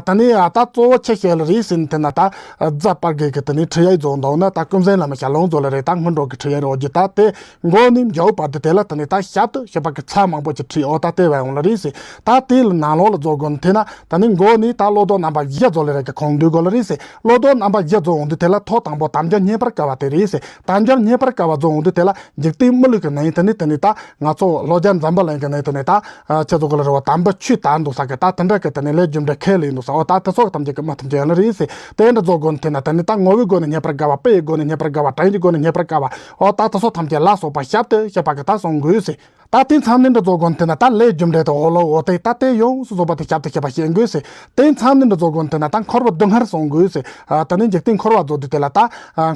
ད་ནི་ད་གཙོ་བོ་ཆེ་བཤད་ལ་རེད་ཟེར་ནི་དེ་ན་ད་རྫ་སྤར་གེ་གི་དེ་ནི་ཁྲི་ཡའི་རྫོང་དང་ན་ད་ཀུན་གསལ་བླ་མའི་ཞལ་ལུང་རྫོགས་ལ་རེད། ད་སྔོན་འགྲོ་གི་ཁྲི་ཡའི་རོ་རྒྱུ་ད་དེ་མགོ་ནས་མཇུག་བར་དུ་དེ་ལ་དེ་ནི་ད་ཞབས་ཏོག་ཞེས་པ་གི་ཚར་མང་པོ་ཅིག་ཁྲིད་འོ་ད་དེ་བས་ཡོང་ལ་རེད་ཟེར། ད་དེ་ལ་ནང་ལོགས་ལ་རྫོགས་དགོས་ནི་དེ་ན་ད་ནི་མགོ་ནས་ད་བློ་ལྡོག་རྣམ་པ་བཞི་རྫོགས་ལ་རེད་གི་ཁོང་འདུས་དགོས་ལ་རེད་ཟེར། བློ་ལྡོག་རྣམ་པ་བཞི་རྫོགས་འོང་དུས་དེ་ལ་ཐོག་དང་པོ་དམ་བཅའ་བསྙེན་པར་དཀའ་བ་དེ་རེད་ཟེར། དམ་བཅའ་བསྙེན་པར་དཀའ་བ་རྫོགས་འོང་དུས་དེ་ལ་འཇིག་རྟེན་མི་ལུས་ཀྱི་ནང་ཡིན་དེ་ནི་དེ་ནི་ད་ང་ཚོ་ལོ་བརྒྱ་འཛམ་བུ་གླིང་གི་ནང་དེ་ནི་ད་ཁྱེད་ཚོ་གི་ལ་རེ་བ་དམ་པའི་ཆོས་དར་འདུག་ས་གི་ད་དེ་འདྲ་གི་དེ་ནི་ལས་རྒྱུ་འབྲས་ཁས་ལེན་འདུག་ས་འོ་ད་དེ་ཚོ་གི་ཐམས་ཅད་ཀྱི་མི་ཐམས་ཅད་ཡང་ལ་རེད་ཟེར། དེ་འདྲ་རྫོགས་དགོས་ནི་དེ་ན་དེ་ནི་ད་ངོ་བོའི་སྒོ་ནས་བསྙེན་པར་དཀའ་བ། དཔེ་ཡི་སྒོ་ནས་བསྙེན་པར་དཀའ་བ། དྲན་གྱི་སྒོ་ནས་བསྙེན་པར་དཀའ་བ། འོ་ད་དེ་ཚོ་ཐམས་ཅད་ལ་སོགས་པ་ཞབས་ཏོག་ཞེས་པ་གི་ད་གསུང་དགོས་ཟེར། ད་དེ་མཚམས་ནི་འདྲ་རྫོགས་དགོས་ནི་དེ་ན་ད་ལས་རྒྱུ་འབྲས་དེ་འོ་ལོ་འོ་དེ་ད་དེ་ཡོངས་སུ་རྫོགས་པ་དེ་ཞབས་ཏོག་ཞེས་པ་བཤད་དགོས་ཟེར། དེ་མཚམས་ནི་འདྲ་རྫོགས་དགོས་ནི་དེ་ན་ད་འཁོར་བ་སྡུག་བསྔལ་སོང་དགོས་ཟེར། ད་ནི་འཇིག་རྟེན་འཁོར་བ་རྫོགས་དུས་དེ་ལ་ད་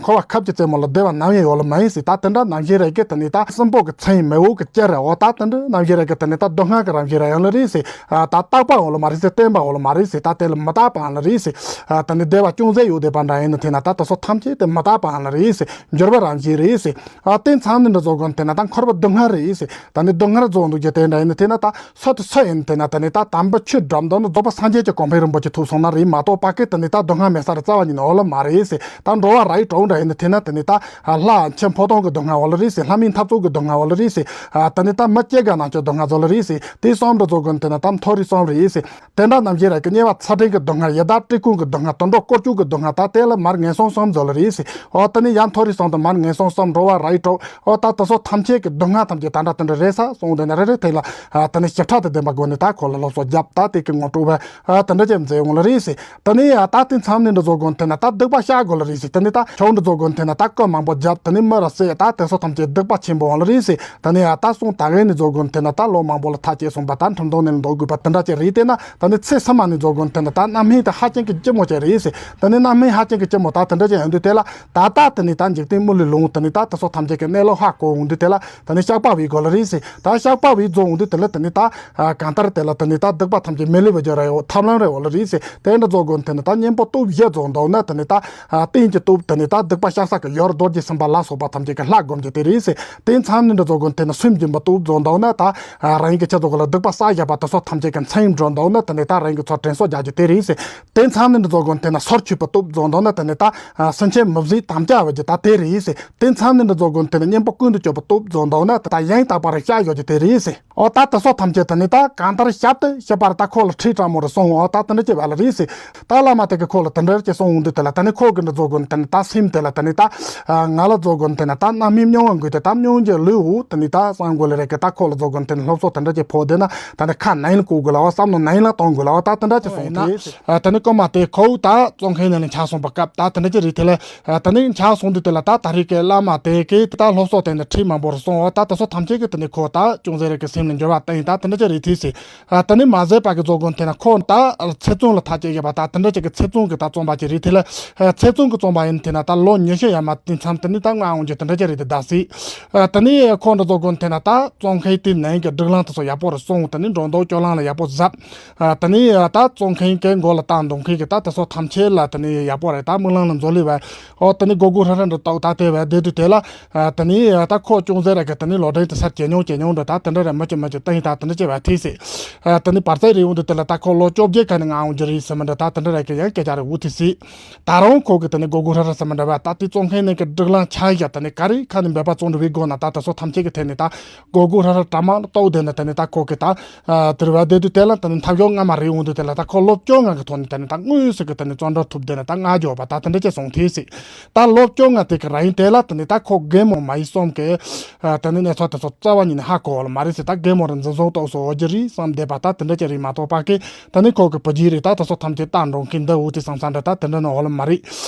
འཁོར་བ་ཁབ་ཀྱི་རྩེ་མོ་ལ་བདེ་བ་ནམ་ཡང་ཡོད་ལ་མ་ཡིན་ཟེར། ད་དེ་འདྲ་ནམ་ཞིག་རེ་གི་དེ་ནི་ད་སྲིན་པོ་གི་མཚན་ཡིན་མེ་འོ་གི་གཅེར་རེ་འོ་ད་དེ་འདྲ་ནམ་ཞིག་རེ་གི་དེ་ནི་ད་སྡུག་བསྔལ་གི་རང་བཞིན་རེ་ཡོང་ལ་རེད་ཟེར། ད་རྟག་པ་འོ་ལ་མ་རེད་ཟེར། བརྟན་པ་འོ་ལ་མ་རེད་ཟེར། ད་དེ་ལ་མི་རྟག་པའང་ལ་རེད་ཟེར། ད་ནི་བདེ་བ་ཅུང་ཟད་ཡོད་བསྡད་པ་འདྲ་ཡིན་ན་དེ་ན་ད་དེ་ཚོ་ཐམས་ཅད་དེ་མི་རྟག་པའང་ལ་རེད་ཟེར། འགྱུར་བ་རང་བཞིན་རེད་ཟེར། ཨ་དེ་མཚམས་ནི་འདྲ་རྫོགས་དགོས་དེ་ན་ད་འཁོར་བ་སྡུག་བསྔལ་རེད་ཟེར། ད་ནི་སྡུག་བསྔལ་རྫོགས་འདུག་རྒྱུ་དེ་འདྲ་ཡིན་ན་དེ་ན་ད་སུ་དེ་སུ་ཡིན་དེ་ན་ད་ནི་ད་དམ་པའི་ཆོས་སྒྲུབ་འདོད་ན་རྫོགས་པ་སངས་རྒྱས་ཀྱི་གོ་འཕང་རིན་པོ་ཆེ་ཐོབ་སོང་ན་རེད་མ་གཏོགས་ཕ་སྐད་དེ་ནི་ད་སྡུག་བསྔལ་མེད་ས་རེད་རྩ་བ་ཉིད་ནས་འོ་ལ་མ་རེད་ཟེར། ད་འགྲོ་བ་རིགས་དྲུག་འདྲ་ཡིན་ན་དེ་ན་ད་ནི་ད་ལྷ་ཆེན་ཕོ་སྟོན་གྱི་སྡུག་བསྔལ་འོ་ལ་རེད་ཟེར། ལྷ་མིན་འཐབ་རྩོད་ཀྱི་སྡུག་བསྔལ་འོ་ལ་རེད་ཟེར། ད་ནི་ད་མི་སྐྱེ་རྒ་ན་འཆིའི་སྡུག་བསྔལ་འོ་ལ་རེད་ཟེར། དེ་གསུམ་འདྲ་རྫོགས་དགོས་དེ་ན་ད་མཐོ་རིས་གསུམ་རེད་ཟེར། དེ་འདྲ་ནམ་ཞིག་རེ་གི་དམྱལ་བ་ཚ་གྲང་གི་སྡུག་བསྔལ། ཡི་དྭགས་བཀྲེས་སྐོམ་གྱི་སྡུག་བསྔལ། དུད་འགྲོ་བཀོལ་སྤྱོད་ཀྱི་སྡུག་བསྔལ། ད་དེ་ལ་མར་ངན་སོང་གསུམ་རྫོགས་ལ་རེད་ཟེར། འོ་ད་ནི་ཡང་མཐོ་རིས་གསུམ་དུ་མར་ངན་སོང་གསུམ། འགྲོ་བ་རིགས་དྲུག་འོ་ད་དེ་ཚོ་ཐམས་ཅད་ཀྱི་སྡུག་བསྔལ་ཐམས་ཅད་ད་འདྲ་དེ་འདྲ་རེད་ས་གསུངས་དེ་ནི་རེ་རེ་དེ་ལ་ད་ནི་ཞིབ་ཕྲ་དང་ལྡན་པའི་སྒོ་ནས་ད་ཁོ་ལ་སློབ་གསོ་བརྒྱབ། ད་དེ་གི་ངོ་སྤྲོད་པ་དེ་འདྲ་ཅིག་མཛད་ཡོང་ལ་རེད་ཟེར། ད་ནི་ད་དེ་མཚམས་ནི་འདྲ་རྫོགས་དགོས་དེ་ན་ད་སྡིག་པ་བཤགས་དགོས་ལ་རེད་ཟེར། ད་ནི་ད་ཆོས་འདྲ་རྫོགས་དགོས་དེ་ན་ད་སྐུ་མང་པོ་བརྒྱབ། ད་ནི་མི་ར་བསད། ད་དེ་ཚོ་ཐམས་ཅད་སྡིག་པ་ཆེན་པོ་འོང་ལ་རེད་ཟེར། ད་ནི་ཡང་ད་གསུང་ད་གིན་ནི་རྫོགས་དགོས་དེ་ན་ད་ལོ་མང་པོ་ལ་ཐག་བཅད་སོང་པ་ད་ཁྲིམས་དོན་ནས་འདོགས་དགོས་པ་དེ་འདྲ་ཅིག་རེད། དེ་ན་ད་ནི་ཚེ་ཕྱི་མ་ནི་རྫོགས་དགོས་དེ་ན་ད་རྣམ་སྨིན་དེ་ཧ་ཅང་གི་ལྕི་མོ་ཅིག་རེད་ཟེར། ད་ནི་རྣམ་སྨིན་ཧ་ཅང་གི་ལྕི་མོ་ད་དེ་འདྲ་ཅིག་ཡོང་དུས་དེ་ལ་ད་ད་དེ་ནི་ད་འཇིག་རྟེན་མི་ལུས་ལོངས་དེ་ནི་ད་དེ་ཚོ་ཐམས་ཅད་ཀྱི་གནས་ལུགས་ཧ་གོ་འོང་དུས་དེ་ལ་ད་ནི་བཤགས་པ་བྱེད་དགོས་ལ་རེད་ཟེར། ད་བཤགས་པ་བྱེད་རྫོགས་འོང་དུས་དེ་ལ་དེ་ནི་ད་གང་ལྟར་དེ་ལ་དེ་ནི་ད་སྡིག་པ་ཐམས་ཅད་མི་ལུས་པའི་རྒྱུ་རེད་འོ་ཐབས་ལམ་རེད་འོ་ལ་རེད་ཟེར། དེ་འདྲ་རྫོགས་དགོས་དེ་ནི་ད་གཉེན་པོ་སྟོབས་བཞི་རྫོགས་འདུག་ན་དེ་ནི་ད་རྟེན་གྱི་སྟོབས་དེ་ནི་ད་སྡིག་པ་བཤགས་ས་གི་ཡོན་རྡོ་རྗེ་སེམས་དཔའ་ལ་སོགས་པ་ཐམས་ཅད་ཀྱི་ལྷ་བསྒོམ་རྒྱུ་དེ་རེད་ཟེར། དེ་མཚམས་ནི་འདྲ་རྫོགས་དགོས་དེ་ནི་སེམས་སྦྱིན་པ་སྟོབས་རྫོགས་འདུག་ན་ད་རང་ཉིད་ཀྱི་ཆེད་དུ་གི་ལ་སྡིག་པ་བསགས་བཞག་པ་དེ་ཚོ་ཐམས་ཅད་ཀྱི་མཚན་ཉིད་འགྲོ་འདུག་ན་དེ་ནི་ད་རང་གི་ཚོ་དྲན་གསོ་རྒྱག་རྒྱུ་དེ་རེད་ཟེར། དེ་མཚམས་ནི་འདྲ་རྫོགས་དགོས་དེ་ནི་སོར་ཆུད་པ་སྟོབས་རྫོགས་འདུག་ན་དེ་ནི་ད་སེམས་ཅན་མི་བཟོད་དམ་བཅའ་བྱེད་རྒྱུ་ད་དེ་རེད་ཟེར། དེ་མཚམས་ནི་འདྲ་རྫོགས་དགོས་དེ་ནི་གཉེན་པོ་ཀུན་ཏུ་སྤྱོད་པ་སྟོབས་རྫོགས་འདུག་ན་ད་ཡང་དག་པར་བཤགས་ཡོད་རྒྱུ་དེ་རེད་ཟེར། འོ་ད་དེ་ཚོ་ཐམས་ཅད་དེ་ནི་ད་གང་ལྟར་བཤགས་ཏེ་ཤེས་པར་ད་ཁོ་ལ་ཁྲིད་དྲང་མོ་རེ་སོང་འོ་ད་དེ་འདྲ་ཅིག་བྱས་ལ་རེད་ཟེར། ད་བླ་མ་དེ་གིས་ཁོ་ལ་དེ་འདྲ་ཅིག་གསུངས་འོང་དུས་དེ་ལ་དེ་ནི་ཁོ་གི་འདྲ་རྫོགས་དགོས་ནི་དེ་ནི་ད་སེམས་དེ་ལ་དེ་ནི་ད་ང་ལ་རྫོགས་དགོས་ནི་དེ་ནི་ད་རྣམ་སྨིན་མྱོང་བ་དགོས་ཏེ་ད་མྱོང་རྒྱུ་ལོས་འོ་དེ་ནི་ད་བསམ་དགོས་ལ་རེད་གི། ད་ཁོ་ལ་རྫོགས་དགོས་ནི་དེ་ནི་སློབ་གསོ་དེ་འདྲ་ཅིག་ཕོག་བསྡད་ན་ད་ནི་ཁ་ནང་ལ་བཀོད་དགོས་ལ་བ། བསམ་བློ་ནང་ལ་གཏོང་དགོས་ལ་བ། ད་དེ་འདྲ་ཅིག་གསུངས་ཏེ། ད་ནི་རྐུན་མ་དེ་ཁོ་ད་བཙོན་ཁང་ནང་ལ་འཁྱེར་སོང་པ་སྐབས་ད་དེ་འདྲ་ཅིག་རེད། དེ་ལ་ད་ནི་འཁྱེར་སོང་དུས་དེ་ལ་ད་ད་རེས་ཀྱི་བླ་མ་དེ་གིས་ད་སློབ་གསོ་དེ་ནི་ཁྲིད་མང་པོ་རེ་སོང་བ། ད་དེ་ཚོ་ཐམས་ཅད་ཀྱིས་དེ་ནི་ཁོ་ད་ཅུང་ཟད་རེ་གི་སེམས་ལ་འགྱུར་བ་བཏང་ཡིན། ད་དེ་འདྲ་ཅིག་རེད་དེ་ཟེར། ད་ནི་མ་ཟད་པ་གི་རྫོགས་དགོས་དེ་ན་ཁོ་ད་ཚེ་བཙོན་ལ་ཐག་བཅད་ཡོད་པ། ད་དེ་འདྲ་ཅིག་གི་ཚེ་བཙོན་གྱི་ད་བཙོན་པ་ཅིག་རེད། དེ་ལ་ཚེ་བཙོན་གྱི་བཙོན་པ་ཡིན་དེ་ན་ད་ལོ་ཉི་ཤུ་ཡར་མར་དེ་མཚམས་དེ་ནི་ད་མངགས་འོང་རྒྱུ་དེ་འདྲ་ཅིག་རེད་དེ་ད་ཟེར། ད་ནི་ཁོ་འདྲ་རྫོགས་དགོས་དེ་ན་ད་བཙོན་ཁང་དེ་ནང་གི་སྒྲིག་ལམ་དེ་ཚོ་ཡག་པོ་རེ་སོང་། དེ་ནི་འགྲོ་འདུག་སྤྱོད་ལམ་ལ་ཡག་པོ་གཟབ། ཨ་དེ་ནས་ད་བཙོན་ཁང་གི་མགོ་ལ་བཏང་འདུག་མཁན་གྱི་ད་དེ་ཚོ་ཐམས་ཅད་ལ་དེ་ནས་ཡག་པོ་རེད། ད་སྨོན་ལམ་ལ་འཛོལ་ལེ་བས། ཨོ་དེ་ནས་སྒོར་སྒོར་ཧྲ་ཧྲ་འདྲ་བཏགས་ད་དེ་བས་བསྡད་དུས་དེ་ལ་ཨ་དེ་ནས་ད་ཁོ་ཅུང་ཟད་རེ་གི་དེ་ནས་ལོ་གྲངས་དེ་སར་ཇེ་ཉུང་ཇེ་ཉུང་འགྲོ། ད་དེ་འདྲ་རེ་མི་གཅིག་མི་གཅིག་བཏང་ཡིན། ད་དེ་འདྲ་བྱས་བས་ཐེ་ཟེར། ཨ་དེ་ནས་བར་ཚད་རེ་ཡོང་དུས་དེ་ལ་ད་ཁོ་ལོ་བཅོ་བརྒྱད་ཁ་ནས་ང་འོང་རྒྱུ་རེད་ཟེར་མི་འདྲ། ད་དེ་འདྲ་རེ་གི་ཡང་སྐད་ཆ་རེ་འུ་ཐི་ཟེར། ད་རུང་ཁོ་གི་དེ་ནས་སྒོར་སྒོར་ཧྲ་ཧྲ་ཟེར་མི་འདྲ་བས། ད་དེ་བཙོན་ཁང་ནང་གི་སྒྲིག་ལམ་ཆ་ཡ་དེ་ནས་ག་རེ་ཁ་ནས་འབད་པ་བཙོན་འགྲོ་བའི་སྒོ་ན་ད་དེ་ཚོ་ཐམས་ཅད་ཀྱི་ཐད་ནས་ད་སྒོར་སྒོར་ཧྲ་ཧྲ་གྲ་མ་གཏོགས་དེ་ནས་དེ་ནས་ད་ཁོ་གི་ད། ཨ་དེར་བ་བསྡད་དུས་དེ་ལ་དེ་ནི་ཐབས་ཤོར་སྔ་མ་རེད་འོང་དུས་དེ་ལ་ད་ཁོ་ལོ་བཅོ་ལྔ་གི་ཐོག་ནས་དེ་ནི་ད་དངོས་སུ་གི་དེ་ནི་བཙོན་གྲོལ་ཐུབ་དེ་ནི་ད་ང་འཇོག་པ་ད་དེ་འདྲ་ཅིག་སོང་ཐེ་ཟེར། ད་ལོ་བཅོ་ལྔ་དེ་གི་རིང་དེ་ལ་དེ་ནི་ད་ཁོ་རྒན་མོ་མ་ཡིན་གསུམ་གི་ཨ་དེ་ནི་གནས་ཚུལ་དེ་ཚོ་རྩ་བ་ཉིད་ ཧ་གོ་ལ་མ་རེད་ཟེར། ད་རྒན་མོ་ར་འཛིན་བཟུང་ཏོག་སོ་འོ་རྒྱུ་རེད་བསམ་བསྡད་པ་ད་དེ་འདྲ་ཅིག་རེད་མ་གཏོགས་པ་གི། ད་ནི་ཁོ་གི་བུ་རྒྱུད་རེད། ད་དེ་ཚོ་ཐམས་ཅད་ད་འགྲོ་མཁན་འདི་འུ་དེ་བསམ་ས་འདྲ་ད་དེ་འདྲ་ནི་འོ་ལ་མ་རེད།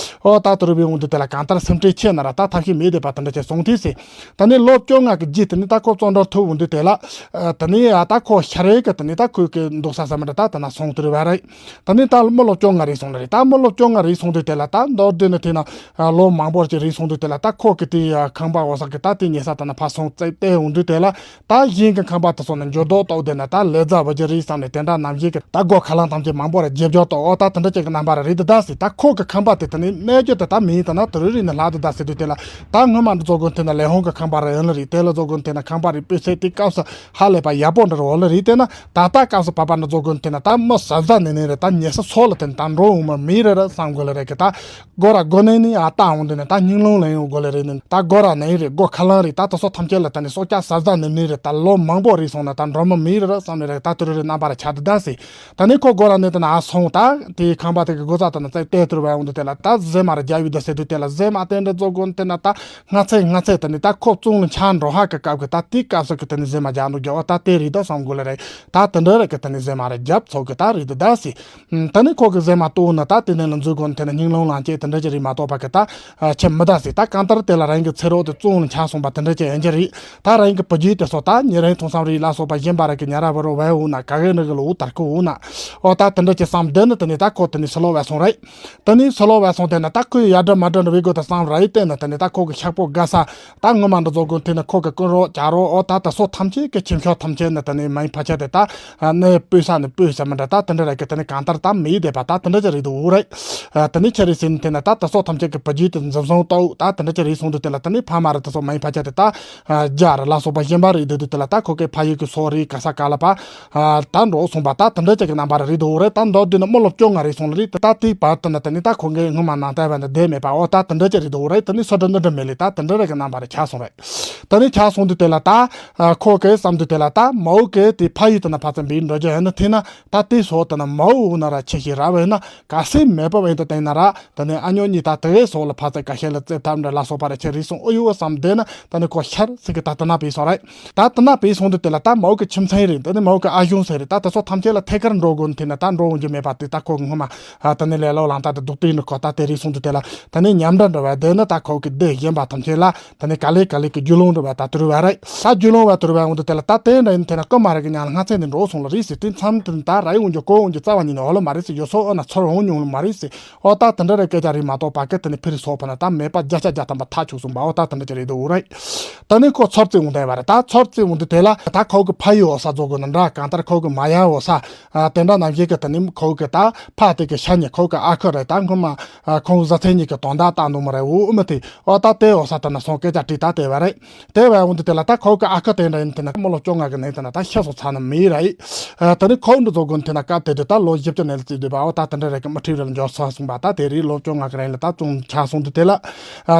ཨོ་ད་དུ་རུ་བའི་འོང་དུས་དེ་ལ་གང་ལྟར་སེམས་ཁྲལ་ཆེ་ན་ར་ད་ཐབས་ཤེས་མེད་བསྡད་པ་དེ་འདྲ་ཅིག་སོང་དུས་ཟེར། ད་ནི་ལོ་བཅོ་ལྔ་གི་རྗེས་དེ་ནི་ད་ཁོ་བཙོན་གྲོལ་ཐུབ་འོང་དུས་དེ་ལ། ཨ་ད་ནི་ཨ་ད་ཁོ་ཤ་རེ་གི་དེ་ནི་ད་ཁོ་གི་འདུག་ས་ས་མི་འདྲ་ད་དེ་ན་སོང་དུ་རུ་བ་རེད། ད་ནི་ད་མི་ལོ་བཅོ་ལྔ་རེད་སོང་ལ་རེད། ད་མི་ལོ་བཅོ་ལྔ་རེད་སོང་དུས་དེ་ལ་ད་མདོར་བསྡུས་ནས་དེ་ན་ལོ་མང་པོ་ཅིག་རེད་སོང་དུས་དེ་ལ་ད་ཁོ་གི་དེ་ཁང་པ་འོ་ས་གི་ད་དེ་ཉེ་ས་ད་ན་ཕ་སོང་བཙལ་བལྟས་འོང་དུས་དེ་ལ་ད་གཞན་གི་ཁང་པ་དེ་སོང་ན་འགྱུར་ལྡོག་ཏོག་དེ་ན་ད་ལས་རྫ་བ་ཅི་རེད་བསམ་ནས་དེ་འདྲ་ནམ་ཞིག་གི་ད་སྒོ་ཁ་ལང་ཐམས་ཅད་མང་པོ་ར་རྗེས་འཇོག་ཏོག་ཨོ་ད་དེ་འདྲ་ཅིག་གི་རྣམ་པ་ར་རེད་དེ་ད་ཟེར། ད་ཁོ་གི་ཁང་པ་དེ་དེ་ནི་གནས་རྒྱུ་དེ་ད་མིན་ད་ན་དུ་རུ་རེད་ནི་ལྷག་དེ་ད་ཟེར་དུས་དེ་ལ་ད་སྔོན་མ་འདི་ཚོ་གོན་དེ་ན་ལས་ཧོང་གི་ཁང་པ་ར་ཡོད་ལ་རེད། དེ་ལ་ཚོ་གོན་དེ་ན་ཁང་པ་རེད་སྤུས་ཚད་དེ་སྐབས་སུ་ཧ་ལས་པ་ཡག་པོ་འདྲ་ར་འོ་ལ་རེད། དེ་ན། ད་ལྟ་སྐབས་སུ་བབ་པ་འདི་ཚོ་གོན་དེ་ན་ད་མི་ཟབ་ཟབ་ནི་ནི་རེད། ད་ཉེ་ས་སོགས་ལ་དེ་ད་འགྲོ་འོང་མ་མི་རེད་ར་བསམ་དགོས་ལ་རེད་གི། ད་སྒོ་ར་སྒོ་ནས་ནི་ཨ་ལྟ་འོང་དེ་ནི་ད་སྙིང་རླུང་ལ་ཡོང་དགོས་ལ་རེད། ནི་ད་སྒོ་ར་ནི་རེད། སྒོ་ཁ་ལང་རེད། ད་དེ་ཚོ་ཐམས་ཅད་ལ་ད་ནི་སྲོག་ཆགས་ཟབ་ཟབ་ནི་ནི་རེད། ད་ལོ་མང་པོ་རེད་སོང་ན་ད་འགྲོ་མི་མི་རེད་ར་བསམ་ནི་རེད། ད་དེ་རུ་རེད་རྣམ་པ་ར་ཆ་དེ་ད་སི། ད་ནི་ཁོ་སྒོ་ར་ནི་དེ་ན་ཨ་སོང་ད་དེའི་ཁང་པ་དེ་གི་སྒོ་རྩ་དེ་ན་བཙལ་བལྟས་དུ་བ་འོང་དུས་དེ་ལ་ད་གཟེ་མ་ར་རྒྱབ་ཡོད་ད་ཟེར་དུས་དེ་ལ་གཟེ་མ་དེ་འདྲ་ཚོ་གོན་དེ་ན་ད། སྔ་ཚེ་སྔ་ཚེ་དེ་ནི་ད་ཁོ་བཙོན་ལ་འཆར་འགྲོ་ཧ་གི་སྐབས་ཀྱི་ད་དེའི་སྐབས་སུ་གི་དེ་ནི་གཟེ་མ་རྒྱག་འདུག་རྒྱག་ཨོ་ད་དེ་རེད་ད་བསམ་དགོས་ལ་རེད། ད་དེ་འདྲ་རེད་གི་དེ་ནི་གཟེ་མ་རེད་རྒྱབ་ཚོགས་གི་ད་རེད་དེ་ད་སི། ད་ནི་ཁོ་གི་གཟེ་མ་ལྟོས་ན་ད་དེ་ནི་ལ་འཛུལ་དགོས་ནི་དེ་ནི་སྙིང་རླུང་ལངས་ཀྱི་དེ་འདྲ་ཅི་རེད་མ་གཏོགས་པ་གི་ད་ཆེ་མི་ད་སི། ད་གང་ལྟར་དེ་ལ་རང་གི་ཚེ་རོགས་དེ་བཙོན་ལ་འཆར་སོང་པ་དེ་འདྲ་ཅི་ཡན་ཅི་རེད། ད་རང་གི་བུ་རྒྱུད་དེ་སོ་ད་ཉེ་རིང་ཐུང་སམ་རེད་ལ་སོགས་པ་གཞན་པ་ར་གི་ཉ་ར་བུ་རོ་བའི་འུ་ན་ག་གེ་ནི་གི་ལོ་འུ་དར་ཁུ་འུ་ན་ཨོ་ད་དེ་འདྲ་ཅི་བསམ་དེ་ནི་དེ་ནི་ད་ཁོ་དེ་ནི་སི་ལོ་བའི་སོང་རེད། ད་ནི་སོ་ལོ་བ་སོང་དེ་ན་ད་ཁོས་ཡ་འདྲ་མ་འདྲ་འདྲ་བའི་སྒོ་དང་བསམ་ར་ཡི་བལྟས་ན་ད་ནི་ད་ཁོ་གི་ཤག་པོ་དགའ་ས་ད་ངོ་མ་འདྲ་རྫོགས་དགོས་དེ་ན་ཁོ་གི་ཀུན་རོགས་བྱ་རོགས་ཨོ་ད་ད་སོ་ཐམས་ཅད་ཀྱི་ཁྱིམ་ཤོག་ཐམས་ཅད་ནི་ད་ནི་མའི་ཕ་ཆ་དེ་ད་ནི་སྤོས་ས་ནི་སྤོས་ས་མི་འདྲ་ད་དེ་འདྲ་ར་གི་ད་ནི་གང་ལྟར་ད་མི་བསྡད་པ་ད་དེ་འདྲ་ཅི་རེད་འདུག་འུ་རེད། ད་ནི་ཁྱེད་རེ་ཟིན་དེ་ན་ད་ད་སོ་ཐམས་ཅད་ཀྱི་བུ་རྒྱུད་དེ་འཛིན་བཟུང་ལྟ་བུ་ད་དེ་འདྲ་ཅི་རེད་སོང་དུས་དེ་ལ་ད་ནི་ཕ་མ་ར་ད་སོ་མའི་ཕ་ཆ་དེ་ད་རྒྱ་ར་ལ་སོགས་པ་གཞན་པ་རེད་འདུག་དུས་དེ་ལ་ད་ཁོ་གི་ཕ་ཡུལ་གི་སོ་རེད་ག་ས་ག་ལ་པ། ད་འགྲོ་སོང་པ་ད་དེ་འདྲ་ཅིག་གི་རྣམ་པ་རེད་འདུག་རེད། ད་མདོར་བསྡུས་ན་མི་ལོ་བཅོ་ལྔ་རེད་སོང་ལ་རེད། ད་དེའི་བར་དུ་ན་དེ་ནི་ད་ཁོང་གིས་སྔོན་མ་ནང་ལྟ་བ་ནི་བསྡད་མེད་པ་ཨོ་ད་དེ་འདྲ་ཅིག་རེད་འདུག་རེད། དེ་ནི་སོ་འདྲ་འདི་འདྲ་མེད་ལེ་ད་དེ་འདྲ་རེད་གི་རྣམ་པ་རེད་ཆགས་སོང་རེད། དེ་ནི་ཆགས་སོང་དུས་དེ་ལ་ད་ཁོ་གིས་བསམ་དུས་དེ་ལ་ད་མའོ་གིས་དེ་ཕ་ཡུལ་དུ་ན་ཕ་ཚན་པའི་འགྲོ་རྒྱུ་ཡིན་ན་དེ་ན་ད་དེ་སོ་དེ་ན་མའོ་འུ་ན་ར་ཆེ་ཤི་ར་བས་ན་ག་སེ་མེད་པ་བས་ད་དེ་ན་ར། ད་ནི་ཨ་ཉོ་གཉིས་ད་དེ་གའི་སོགས་ལ་ཕ་ཚད་ཁ་ཤས་ལ་རྩེ་ཐབས་འདྲ་ལ་སོགས་པ་རེ་ཆེ་རིགས་སོང་ཨུ་ཡུ་བསམ་བསྡད་ན་ད་ནི་ཁོ་ཤར་ཚིག་གི་ད་དེ་ན་པའི་སོང་རེད། ད་དེ་ན་པའི་སོང་དུས་དེ་ལ་ད་མའོ་གི་ཁྱིམ་ཚང་རེད། ད་ནི་མའོ་གི་ཨ་གཞུང་ཟེར་རེད། ད་དེ་ཚོ་ཐམས་ཅད་ལ་ཐད་ཀར་འགྲོ་དགོས་ནི་དེ་ན་ད་འགྲོ་འོང་རྒྱུ་མེད་པ་དེ་ད་ཁོ་གི་སྔོན་མ་ད་ནི་ལས་ལོ་ལང་ད་དེ་སྡུག་དེ་ནི་ཁོ་ད་དེ་རིགས་སོང་དུས་དེ་ལ་ད་ནི་མཉམ་འདྲ་འདྲ་བ་དེ་ནི་ད་ཁོ་གི་སྡེ་གཞན་པ་ཐམས་ཅད་ལ། ད་ནི་ག་ལེ་ག་ལེ་གི་རྒྱུ་ལོང་རུ་བ་ད་དུ་རུ་བ་རེད། ད་རྒྱུ་ལོང་བ་དུ་རུ་བ་འོང་དུ་དེ་ལ་ད་དེ་འདྲ་ཡིན་དེ་ན་ཀོ་མ་ར་གི་ཉང་ལ་སྔ་ཚེ་ནས་འགྲོ་སོང་ལ་རིགས་སི་དེ་མཚམས་དེ་ད་ར་ཡི་འོང་རྒྱུ་ཀོ་འོང་རྒྱུ་རྩ་བ་ཉིད་ནས་འོ་ལོ་མ་རིགས་སི་ཡོ་སོ་ཨོ་ན་ཚོར་འོང་མྱོང་ལོ་མ་རིགས་སི་ཨོ་ད་དེ་འདྲ་རེ་སྐད་ཆ་རིགས་མ་གཏོགས་པ་སྐད་དེ་ནི་ཕི་རི་སོགས་ཕ་ན་ད་མེད་པ་བརྒྱ་ཆ་བརྒྱ་ཐམ་པ་ཐག་ཆོད་སོང་བ་ཨོ་ད་དེ་འདྲ་ཅི་རེད་འདུག་རེད། ད་ནི་ཁོ་ཚོར་རྩི་འོང་དེ་བ་རེད། ད་ཚོར་རྩི་འོང་དུ་དེ་ལ་ད་ཁོ་གི་ཕ་ཡི་འོ་ས་རྫོགས་དགོས་ན་འདྲ་གང་ལྟར་ཁོ་གི་མ་ཡ་འོ་ས་དེ་འདྲ་ནམ་ཞིག་གི་ད་ནི་ཁོ་གི་ད་ཕ་དེ་གི་ཤ་ཉེ་ཁོ་གི་ཨ་ཁུ་རེད། ད་སྔོན་མ་ཁོང་བཟའ་ཚེ་གཉིས་ཀྱི་དོན་དག་བཏང་འདུག་མ་རེད། འུ་མི་དེ་ཨོ་ད་དེ་འོ་ས་ད་ན་སོང་སྐད་ཆ་དྲིས་ད་དེ་བ་རེད། དེ་བས་འོང་དུ་དེ་ལ་ད་ཁོ་གི་ཨ་ཁུ་དེ་འདྲ་ཡིན་དེ་ན་མི་ལོ་བཅོ་ལྔ་གི་ནང་དེ་ན་ད་ཤི་སོང་ཚར་ནི་མི་ར་ཡི། ད་ནི་ཁོ་འདི་ཚོ་དགོན་དེ་ན་སྐབས་དེ་དུས་ད་ལོ་བཞི་བཅུ་ནས་ལ་བརྩིས་དུས་པ་ཨོ་ད་དེ་འདྲ་རེ་གི་མི་ཁྲིད་རེ་ལ་འབྱོར་ཚར་སོང་པ་ད་དེ་རིགས་ལོ་བཅོ་ལྔ་གི་རིང་ལ་ད་བཙོན་ཆགས་སོང་དུས་དེ་ལ།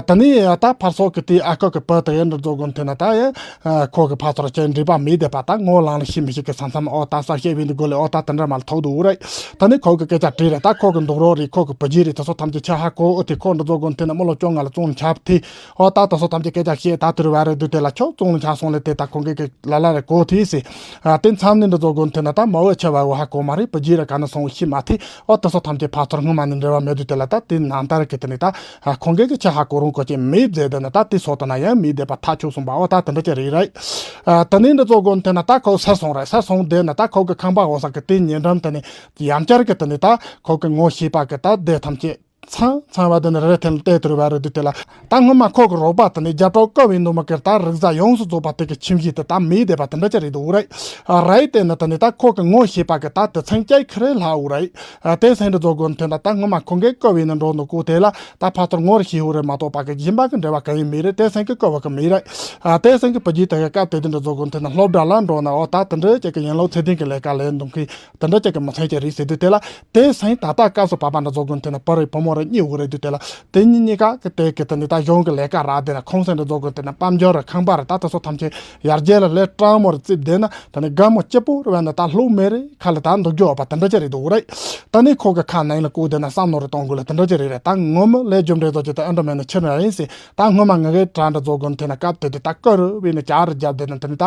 ད་ནི་ད་ཕར་ཚོགས་ཀྱི་དེའི་ཨ་ཁུ་གི་བུ་དེ་འདི་ཚོ་དགོན་དེ་ན་ད་ཡ་ཁོ་གི་ཕ་ཚོར་ཅན་འདྲིས་པ་མི་བསྡད་པ་ད་ངོ་ལང་ལ་ཤི་མི་ཤི་གི་ས་མཚམས་ཨོ་ད་ས་བཤད་བིན་དུ་དགོས་ལེ་ཨོ་ད་དེ་འདྲ་མ་ལ་ཐོག་དུ་འུ་རེད། ད་ནི་ཁོ་གི་སྐད་ཆ་དྲིས་རེད། ད་ཁོ་གི་འདུག་རོགས་རེད། ཁོ་གི་བུ་རྒྱུད་རེད། དེ་ཚོ་ཐམས་ཅད་ཆ་ཧ་གོ་ཨོ་དེ་ཁོ་འདི་ཚོ་དགོན་དེ་ན་མི་ལོ་བཅོ་ལྔ་ལ་བཙོན་ཆགས་དེ། ཨོ་ད་ད་སོ་ཐམས་ཅད་སྐད་ཆ་བཤད་ད་དུར་བ་རེ་དུ་དེ་ལ་ཁྱོད་བཙོན་ལ་ཆགས་སོང་ལེ་དེ་ད་ཁོང་གི་གི་ལ་ལ་རེ་གོ་དེ་སི། ཨ་དེ་མཚམས་ནི་འདི་ཚོ་དགོན་དེ་ན་ད་མ་འོས་ཆེ་བ་འོ་ཧ་གོ་མ་རེད། བུ་རྒྱུད་རེ་ག་ན་སོང་ཤི་མ་དེ། ཨོ་ད་སོ་ཐམས་ཅད་ཕ་ཚོར་སྔོན་མ་ནི་འབྲེལ་བ་མེད་དུ་དེ་ལ་ད་དེ་ནང་ལྟར་གི་དེ་ནི་ད་ཁོང་གི་གི་ཆེ་ཧ་གོ་རུང་གོ་ཅེ་མི་མཛད་དེ་ན་ད་དེ་སོ་ད་ན་ཡང་མི་བསྡད་པ་ཐག་ཆོད་སོང་པ་ཨོ་ད་དེ་འདྲ་ཅེ་རེད་རེད། ཨ་དེ་ནི་འདི་ཚོ་དགོན་དེ་ན་ད་ཁོ་སར་སོང་རེད། སར་སོང་དེ་ན་ད་ཁོ་གི་ཁང་པ་འོ་ས་གི་དེ་ཉེ་འགྲམ་དེ་ནི་ཡང་བསྐྱར་གི་དེ་ནི་ད་ཁོ་གི་ངོ་ཤེས་པ་གི་ད་དེ་ཐམས་ཅད། ཚང་ཚང་བ་དེ་ནི་རེ་ཐེན་ལ་བལྟས་དུར་བ་རེ་དུ་དེ་ལ་ད་སྔོན་མ་ཁོ་གི་རོགས་པ་དེ་ནི་རྒྱབ་གྲོགས་བཀའ་བའི་ནུ་མ་ཀེར་ད་རིག་གཟའ་ཡོངས་སུ་རྫོགས་པ་དེ་གི་ཁྱིམ་གཞིས་དེ་ད་མི་བསྡད་པ་དེ་འདྲ་ཅི་རེད་འདུག་རེད། རེད་དེ་ནི་དེ་ནི་ད་ཁོ་གི་ངོ་ཤེས་པ་གི་ད་དེ་ཚན་སྐྱེས་ཁི་རེ་ལྷག་འུ་རེད། དེ་སེང་འདྲ་རྫོགས་དགོན་དེ་ན་ད་སྔོན་མ་ཁོང་གི་བཀའ་བའི་ནི་འགྲོ་ནུ་ཀུ་དེ་ལ་ད་ཕ་ཚོར་ངོར་ཤེས་འུ་རེ་མ་གཏོགས་པ་གི་སྦྱིན་པ་གི་འབྲེལ་བ་གང་ཡིན་མི་རེད། དེ་སེང་གི་བཀའ་བ་གི་མི་རེད། དེ་སེང་གི་བུ་རྒྱུད་དེ་གི་སྐབས་དེ་དེ་འདྲ་རྫོགས་དགོན་དེ་ན་སློབ་གྲྭ་ལ་འགྲོ་ན་ཨོ་ད་དེ་འདྲ་ཅིག་གི་ཡན་ལོ་ཚད་ལྡན་གི་ལས་ཀ་ལས་འདུག་གི་དེ་འདྲ་ཅིག་གི་མི་ཚན་ཅིག་རེད་ཟེར་དུས་དེ་ལ་དེ་སེང་ད་ལྟ་སྐབས་སུ་བབ་པ་འདྲ་རྫོགས་དགོན་དེ་ན་པར་རེ་བུ་མོ་རེ། གཉིས་འོ་རེད་དུས་དེ་ལ། དེ་གཉིས་གཉིས་ཀ་གི་དེ་གི་དེ་ནི་ད་གཞུང་གི་ལས་ཀ་རག་དེ་ན་ཁོང་སེང་འདྲ་བཟོ་དགོས་དེ་ན་དཔལ་འབྱོར་ར་ཁང་པ་ར་ད་དེ་ཚོ་ཐམས་ཅད་ཡར་རྒྱས་ལ་ལས་སྤྲང་མོར་རྩིབ་དེ་ན་དེ་ནི་དགའ་མོ་སྐྱིད་པོ་ར་བས་ན་ད་ལྷུག་མེ་རེ་ཁ་ལ་ད་འདུག་རྒྱུ་བ་དེ་འདྲ་ཅི་རེད་འདུག་རེད། ད་ནི་ཁོ་གི་ཁ་ནང་ལ་བཀུག་དེ་ན་བསམ་མནོ་རེ་གཏོང་དགོས་ལ་དེ་འདྲ་ཅི་རེད་རེད། ད་ངོ་མ་ལས་རྒྱུ་འབྲས་བཟོ་ཅི་ད་ཨ་འདྲ་མེད་ན་ཕྱིར་ན་ཡིན་སི། ད་སྔོན་མ་ང་གའི་དྲ་འདྲ་བཟོ་དགོས་དེ་ན་སྐབས་དེ་དེ་ད་ཀ་རུ་བས་ན་ཅར་རྒྱབ་དེ་ན་དེ་ནི་ད་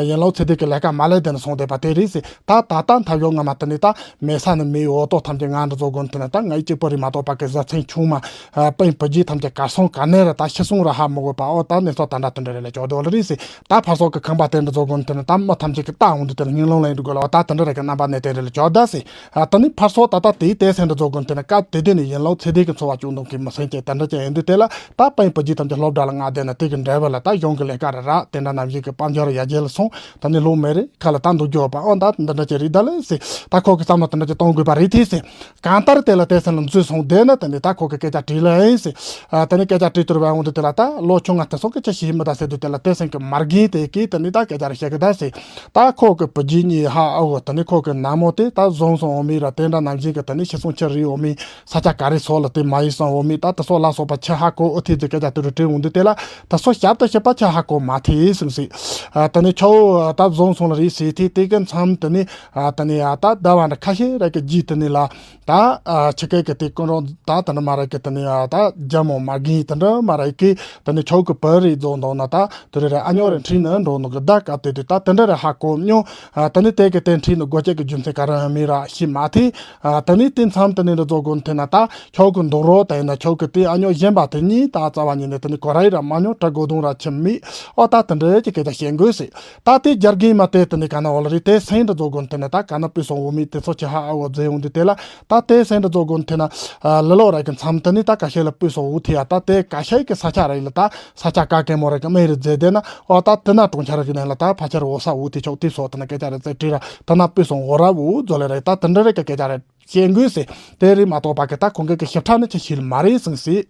ཡིན་ལོ་ཚེ་དེ་གི་ལས་ཀ་མ་ལས་དེ་ན་སོང་དེ་པ་དེ་རེད་སི། ད་ད་ལྟ་མཐའ་ཡོད་ང་མ་དེ་ནི་ད་མེད་ས་ནི་མེད་འོ་ཏོ་ཐམས་ཅད་ང་འདྲ་བཟོ་དགོས་དེ་ན་ད་ང་ཡི་གཅིག་པོ་རེད་མ་གཏོགས་པ་གི་བཟའ་ཚང་ཆུང་མ་སྤུན་བུ་རྒྱུད་ཐམས་ཅད་གར་སོང་ག་ནས་ར་ད་ཤི་སོང་ར་ཧ་མི་གོ་པ་འོ་ད་ནི་ཚོ་ད་འདྲ་དེ་འདྲ་རེད་ལ་ཅོག་དོ་ལ་རེད་སི། ད་ཕར་སོག་གི་ཁང་པ་དེ་འདྲ་བཟོ་དགོས་དེ་ན་ད་མི་ཐམས་ཅད་ཀྱི་ལྟ་འོང་དུས་དེ་ལ་སྙིང་རླུང་ལ་ཡིན་འགྲོ་དགོས་ལ་འོ་ད་དེ་འདྲ་རེད་གི་རྣམ་པ་གནས་དེ་རེད་ལ་ཅོག་ད་སི། ཨ་ད་ནི་ཕར་སོག་ད་ལྟ་དེའི་དེ་སེང་འདྲ་བཟོ་དགོས་དེ་ན་སྐབས་དེ་དུས་ནི་ཡིན་ལོ་ཚེ་དེ་གི་འཚོ་བ་བཅུག་འདུག་གི་མི་སེང་ཅེ་དེ་འདྲ་ཅན་ཡིན་དུས་དེ་ལ་ད་སྤུན་བུ་རྒྱུད་ཐམས་ཅད་སློབ་གྲྭ་ལ་མངགས་དེ་ན་དེ་གི་འབྲེལ་བ་ལ་ད་གཞུང་གི་ལས་ཀ་རེ་རག་དེ་འདྲ་ནམ་ཞིག་གི་དཔལ་འབྱོར་ཡར་རྒྱས་ལ་སོང་ད་ནི་ལྷུག་མེ་རེ་ཁ་ལ་ད་འདུག་རྒྱུ་བ་འོ་ད་འདི་འདྲ་ཅི་རེད་ད་ལ་སི། ད་ཁོ་གི་བསམ་བློ་དེ་འདྲ་ཅི་གཏོང་དགོས་པ་རེད་དེ་སི། གང་ལྟར་དེ་ལ་དེ་སེང་ལ་འཛུལ་སོང་དེ་ན་དེ་ནི་ད་ཁོ་གི་སྐད་ཆ་དྲིས་ལ་ཡིན་སི། ཨ་དེ་ནི་སྐད་ཆ་དྲིས་དུར་བ་འོང་དུས་དེ་ལ་ད་ལོ་ཆུང་ང་དེ་སོགས་ཀྱི་ཆ་ཤེས་མི་ད་ཟེར་དུས་དེ་ལ་དེ་སེང་གི་མ་རྒན་དེ་གིས་དེ་ནི་ད་སྐད་ཆ་རེ་བཤད་གི་ད་སི། ད་ཁོ་གི་བུ་རྒྱུད་གཉིས་ཧ་ཨ་འོ་དེ་ནི་ཁོ་གི་ནང་མོ་དེ་ད་བཟུང་སོང་འོ་མི་ར་དེ་འདྲ་ནང་བཞིན་གི་དེ་ནི་ཤི་སོང་ཆི་རེད་འོ་མི་ས་ཆ་ག་རེ་སོགས་ལ་དེ་མ་ཡིན་སོང་འོ་མི་ད་དེ་སོགས་ལ་སོགས་པ་ཆི་ཧ་གོ་ཨོ་ཐི་ཙི་སྐད་ཆ་དེ་རུ་དྲིས་འོང་དུས་དེ་ལ་དེ་སོགས་ཞབས་ཏུ་ཞིབ་པ་ཆི་ཧ་གོ་མ་ཐེ་སོང་སི། ཨ་དེ་ནི་ཁྱོ་ད་བཟུང་སོང་ལ་རེད་སི་ཐི་དེ་གི་མཚམས་དེ་ནི་ཨ་དེ་ནི་ཨ་ད་ཟླ་བ་འདྲ་ཁ་ཤས་ར་གི་རྗེས་དེ་ནི་ལ། ད་ཨ་ཕྱི་སྐད་ཀྱི་དེ་ཀུན་རོང་ད་དེ་འདྲ་མ་རེད་ཀི་དེ་ནི་ཨ་ད་རྒྱ་མོ་མ་རྒན་དེ་འདྲ་མ་རེད་ཀི་དེ་ནི་ཁྱོད་ཀྱི་བུ་རེད་བཟོ་འདུག་ན་ད་དེ་རེད་རེད་ཨ་ཉོ་རེ་འཁྲིད་ནི་འགྲོ་ནོ་གི་ད་སྐབས་དེ་དུས་ད་དེ་འདྲ་རེད་ཧ་གོ་མྱོང་། ཨ་དེ་ནི་དེ་གི་དེ་འཁྲིད་ནི་དགོས་ཆེད་ཀྱི་རྒྱུ་མཚན་ག་རེ་མིན་ར་ཤི་མ་ཐེ། ཨ་དེ་ནི་དེ་མཚམས་དེ་ནི་འདྲ་བཟོ་དགོས་ཐེ་ན་ད་ཁྱོད་ཀྱི་འདུག་རོགས་དེ་ན་ཁྱོད་ཀྱི་དེ་ཨ་ཉོ་གཞན་པ་དེ་གཉིས་ད་རྩ་བ་ཉིད་ནས་དེ་ནི་གོ་ར་ཡི་ར་མ་ཉོ་དྲ་གོ་དུང་ར་ཆི་མི་ཨོ་ད་དེ་འདྲ་གི་སྐད་ཆ་བཤད་དགོས་སི། ད་དེ་རྒྱ་རྒན་མ་དེ་དེ་ནི་ག་ན་འོ་ལ་རེད་དེ་སེང་འདྲ་བཟོ་དགོས་ཐེ་ན་ད་ག་ན་པུས་སོང་འོ་མི་དེ་ཚོ་ཆི་ཧ་ཨ་འོ་རྫས་འོང་དུས་དེ་ལ། ད་དེ་སེང་འདྲ་བཟོ་དགོས་ཐེ་ན། ཨ་ལི་ལོ་ར་གི་མཚམས་དེ་ནི་ད་ཀ་ཤེ་ལ་པུས་སོ་འུ་ཐི་ཡ་ད་དེ་ཀ་ཤེ་གི་ས་ཆ་ར་ཡི་ལ་ད་ས་ཆ་ཀ་ཀེ་མོ་ར་གི་མེ་རི་རྫས་དེ་ན་ཨོ་ད་དེ་ན་གྲོང་ཁྱེར་གི་ནང་ལ་ད་ཕ་ཆེར་འོ་ས་འུ་ཐི་ཆོག་དེ་སོ་དེ་ན་སྐད་ཆ་ར་རྫས་བྲིས་ར་དེ་ན་པུས་སོ་འོ་ར་འུ་རྫོ་ལེ་ར་ད་དེ་འདྲ་ར་གི་སྐད་ཆ་ར་བཤད་དགོས་སི། དེ་རི་མ་གཏོགས་པ་གི་ད་ཁོང་གི་གི་ཞིབ་ཕྲ་ནི་ཆ་ཤེས་མ་རེད་སེང་སི།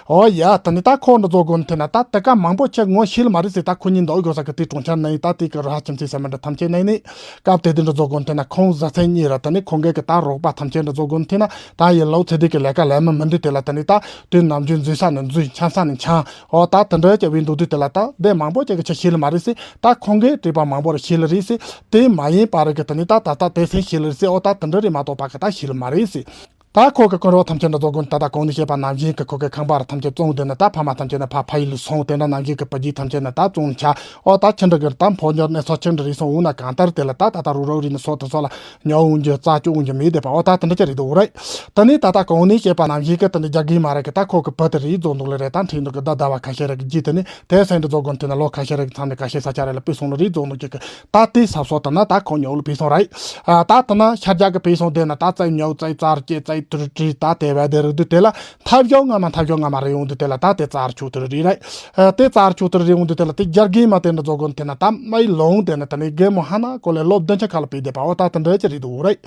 ཨོ་ཡ་ད་ནི་ད་ཁོང་འདྲ་བཟོ་དགོས་ཐེ་ན་ད་དེ་ཀ་མང་པོ་ཆེ་ངོ་ཤེས་མ་རེད་སི། ད་ཁོ་གཉིས་འདོགས་དགོས་ས་གི་དེ་གྲོང་ཁྱེར་ན་ཡི་ད་དེ་གི་ར་ཧ་ཁྱིམ་མཚེས་ས་མ་འདྲ་ཐམས་ཅད་ན་ཡི་ནི། སྐབས་དེ་དུས་འདྲ་བཟོ་དགོས་ཐེ་ན་ཁོང་བཟའ་ཚང་གཉིས་ར་ད་ནི་ཁོང་གི་གི་ད་རོགས་པ་ཐམས་ཅད་འདྲ་བཟོ་དགོས་ཐེ་ན་ད་ཡིན་ལོ་ཚེ་དུས་ཀྱི་ལས་ཀ་ལས་མི་མི་འདུག་དེ་ལ་ད་ནི་ད་དུས་ནམ་རྒྱུན་འཛུལ་ས་ནས་འཛུལ་འཆམ་ས་ནས་འཆམ་ཨོ་ད་དེ་འདྲ་བྱ་བའི་འདུག་དུས་དེ་ལ་ད་དེ་མང་པོ་ཅིག་གི་ཆ་ཤེས་ལ་མ་རེད་སི། ད་ཁོང་གིས་དྲིས་པ་མང་པོ་ར་ཤེས་ལ་རེད་སི། དེ་མ་ཡིན་པ་རེད་གི་ད་ནི་ད་ད་ད་དེ་སེང་ཤེས་ལ་རེད་སི། ཨོ་ད་དེ་འདྲ་རེད་མ་གཏོགས་པ་གི་ད་ཤེས་ལ་མ་རེད་སི། ད་ཁོ་གི་ཀུན་རོགས་ཐམས་ཅད་འདྲ་བཟོ་དགོས་ད་ད་གོང་ནས་བཤད་པ་ནང་བཞིན་གི་ཁོ་གི་ཁང་པ་ར་ཐམས་ཅད་བཙོང་དེ་ན་ད་ཕ་མ་ཐམས་ཅད་ན་ཕ་ཕ་ཡུལ་ལ་སོང་དེ་འདྲ་ནང་བཞིན་གི་བུ་རྒྱུད་ཐམས་ཅད་ན་ད་བཙོང་ཆ། ཨོ་ད་ཁྱི་འདྲ་གི་ད་འཕོ་འགྱུར་གནས་ཚུལ་ཁྱི་འདྲ་རེད་སོང་འུ་ན་གང་ལྟར་དེ་ལ་ད་ད་ད་རུ་རོ་རི་ནི་སོ་དེ་སོ་ལ་ཉོ་འུ་འགྱུར་རྩ་བཅུག་འུ་འགྱུར་མེད་དེ་པ་ཨོ་ད་དེ་འདྲ་ཅི་རེད་འདུག་རེད། ད་ནི་ད་ད་གོང་ནས་བཤད་པ་ནང་བཞིན་གི་ད་ནི་རྒྱ་རྒན་མ་རེད་གི་ད་ཁོ་གི་བུ་དེ་རེད་བཟོ་འདུག་ལེ་རེད། ད་འཁྲིད་འདུག་གི་ད་ཟླ་བ་ཁ་ཤས་རེད་གི་རྗེས་དེ་ནི་དེ་སེང་འདྲ་བཟོ་དགོས་དེ་ན་ལོ་ཁ་ཤས་རེད་གི་མཚམས་ནས་ཁ་ཤས་ས་ཆ་རེད་ལ་པུས་སོང་ལ་རེད་བཟོ་འདུག་གི་གི་ད་དེ་ས་སོ་ད་ན་ད་ཁོ་ཉོ་ལ་པུས་སོང་རེད། ཨ་ད་ད་ན་ཤར་རྒྱག་གི་པུས་སོང་དེ་ན་ད་རྩའི་ཉོ་རྩའི་རྩར་སྐྱེ་རྩའི་དུར་དྲི་ད་དེ་བས་དེ་རེད་དུས་དེ་ལ་ཐབ་ཞོག་ང་མ་ཐབ་ཞོག་ང་མ་རེད་འོང་དུས་དེ་ལ་ད་དེ་རྩར་ཆུ་དུར་རེད་རེད། ཨ་དེ་རྩར་ཆུ་དུར་རེད་འོང་དུས་དེ་ལ་དེ་རྒྱ་རྒན་མ་དེ་འདྲ་བཟོ་དགོས་དེ་ན་ད་མའི་ལོང་དེ་ན་ད་ནི་རྒན་མོ་ཧ་ན་གོ་ལེ་ལོ་བདུན་ཆ་ཁ་ལ་པུས་དེ་པ་ཨོ་ད་དེ་འདྲ་ཅི་རེད་འདུག་རེད།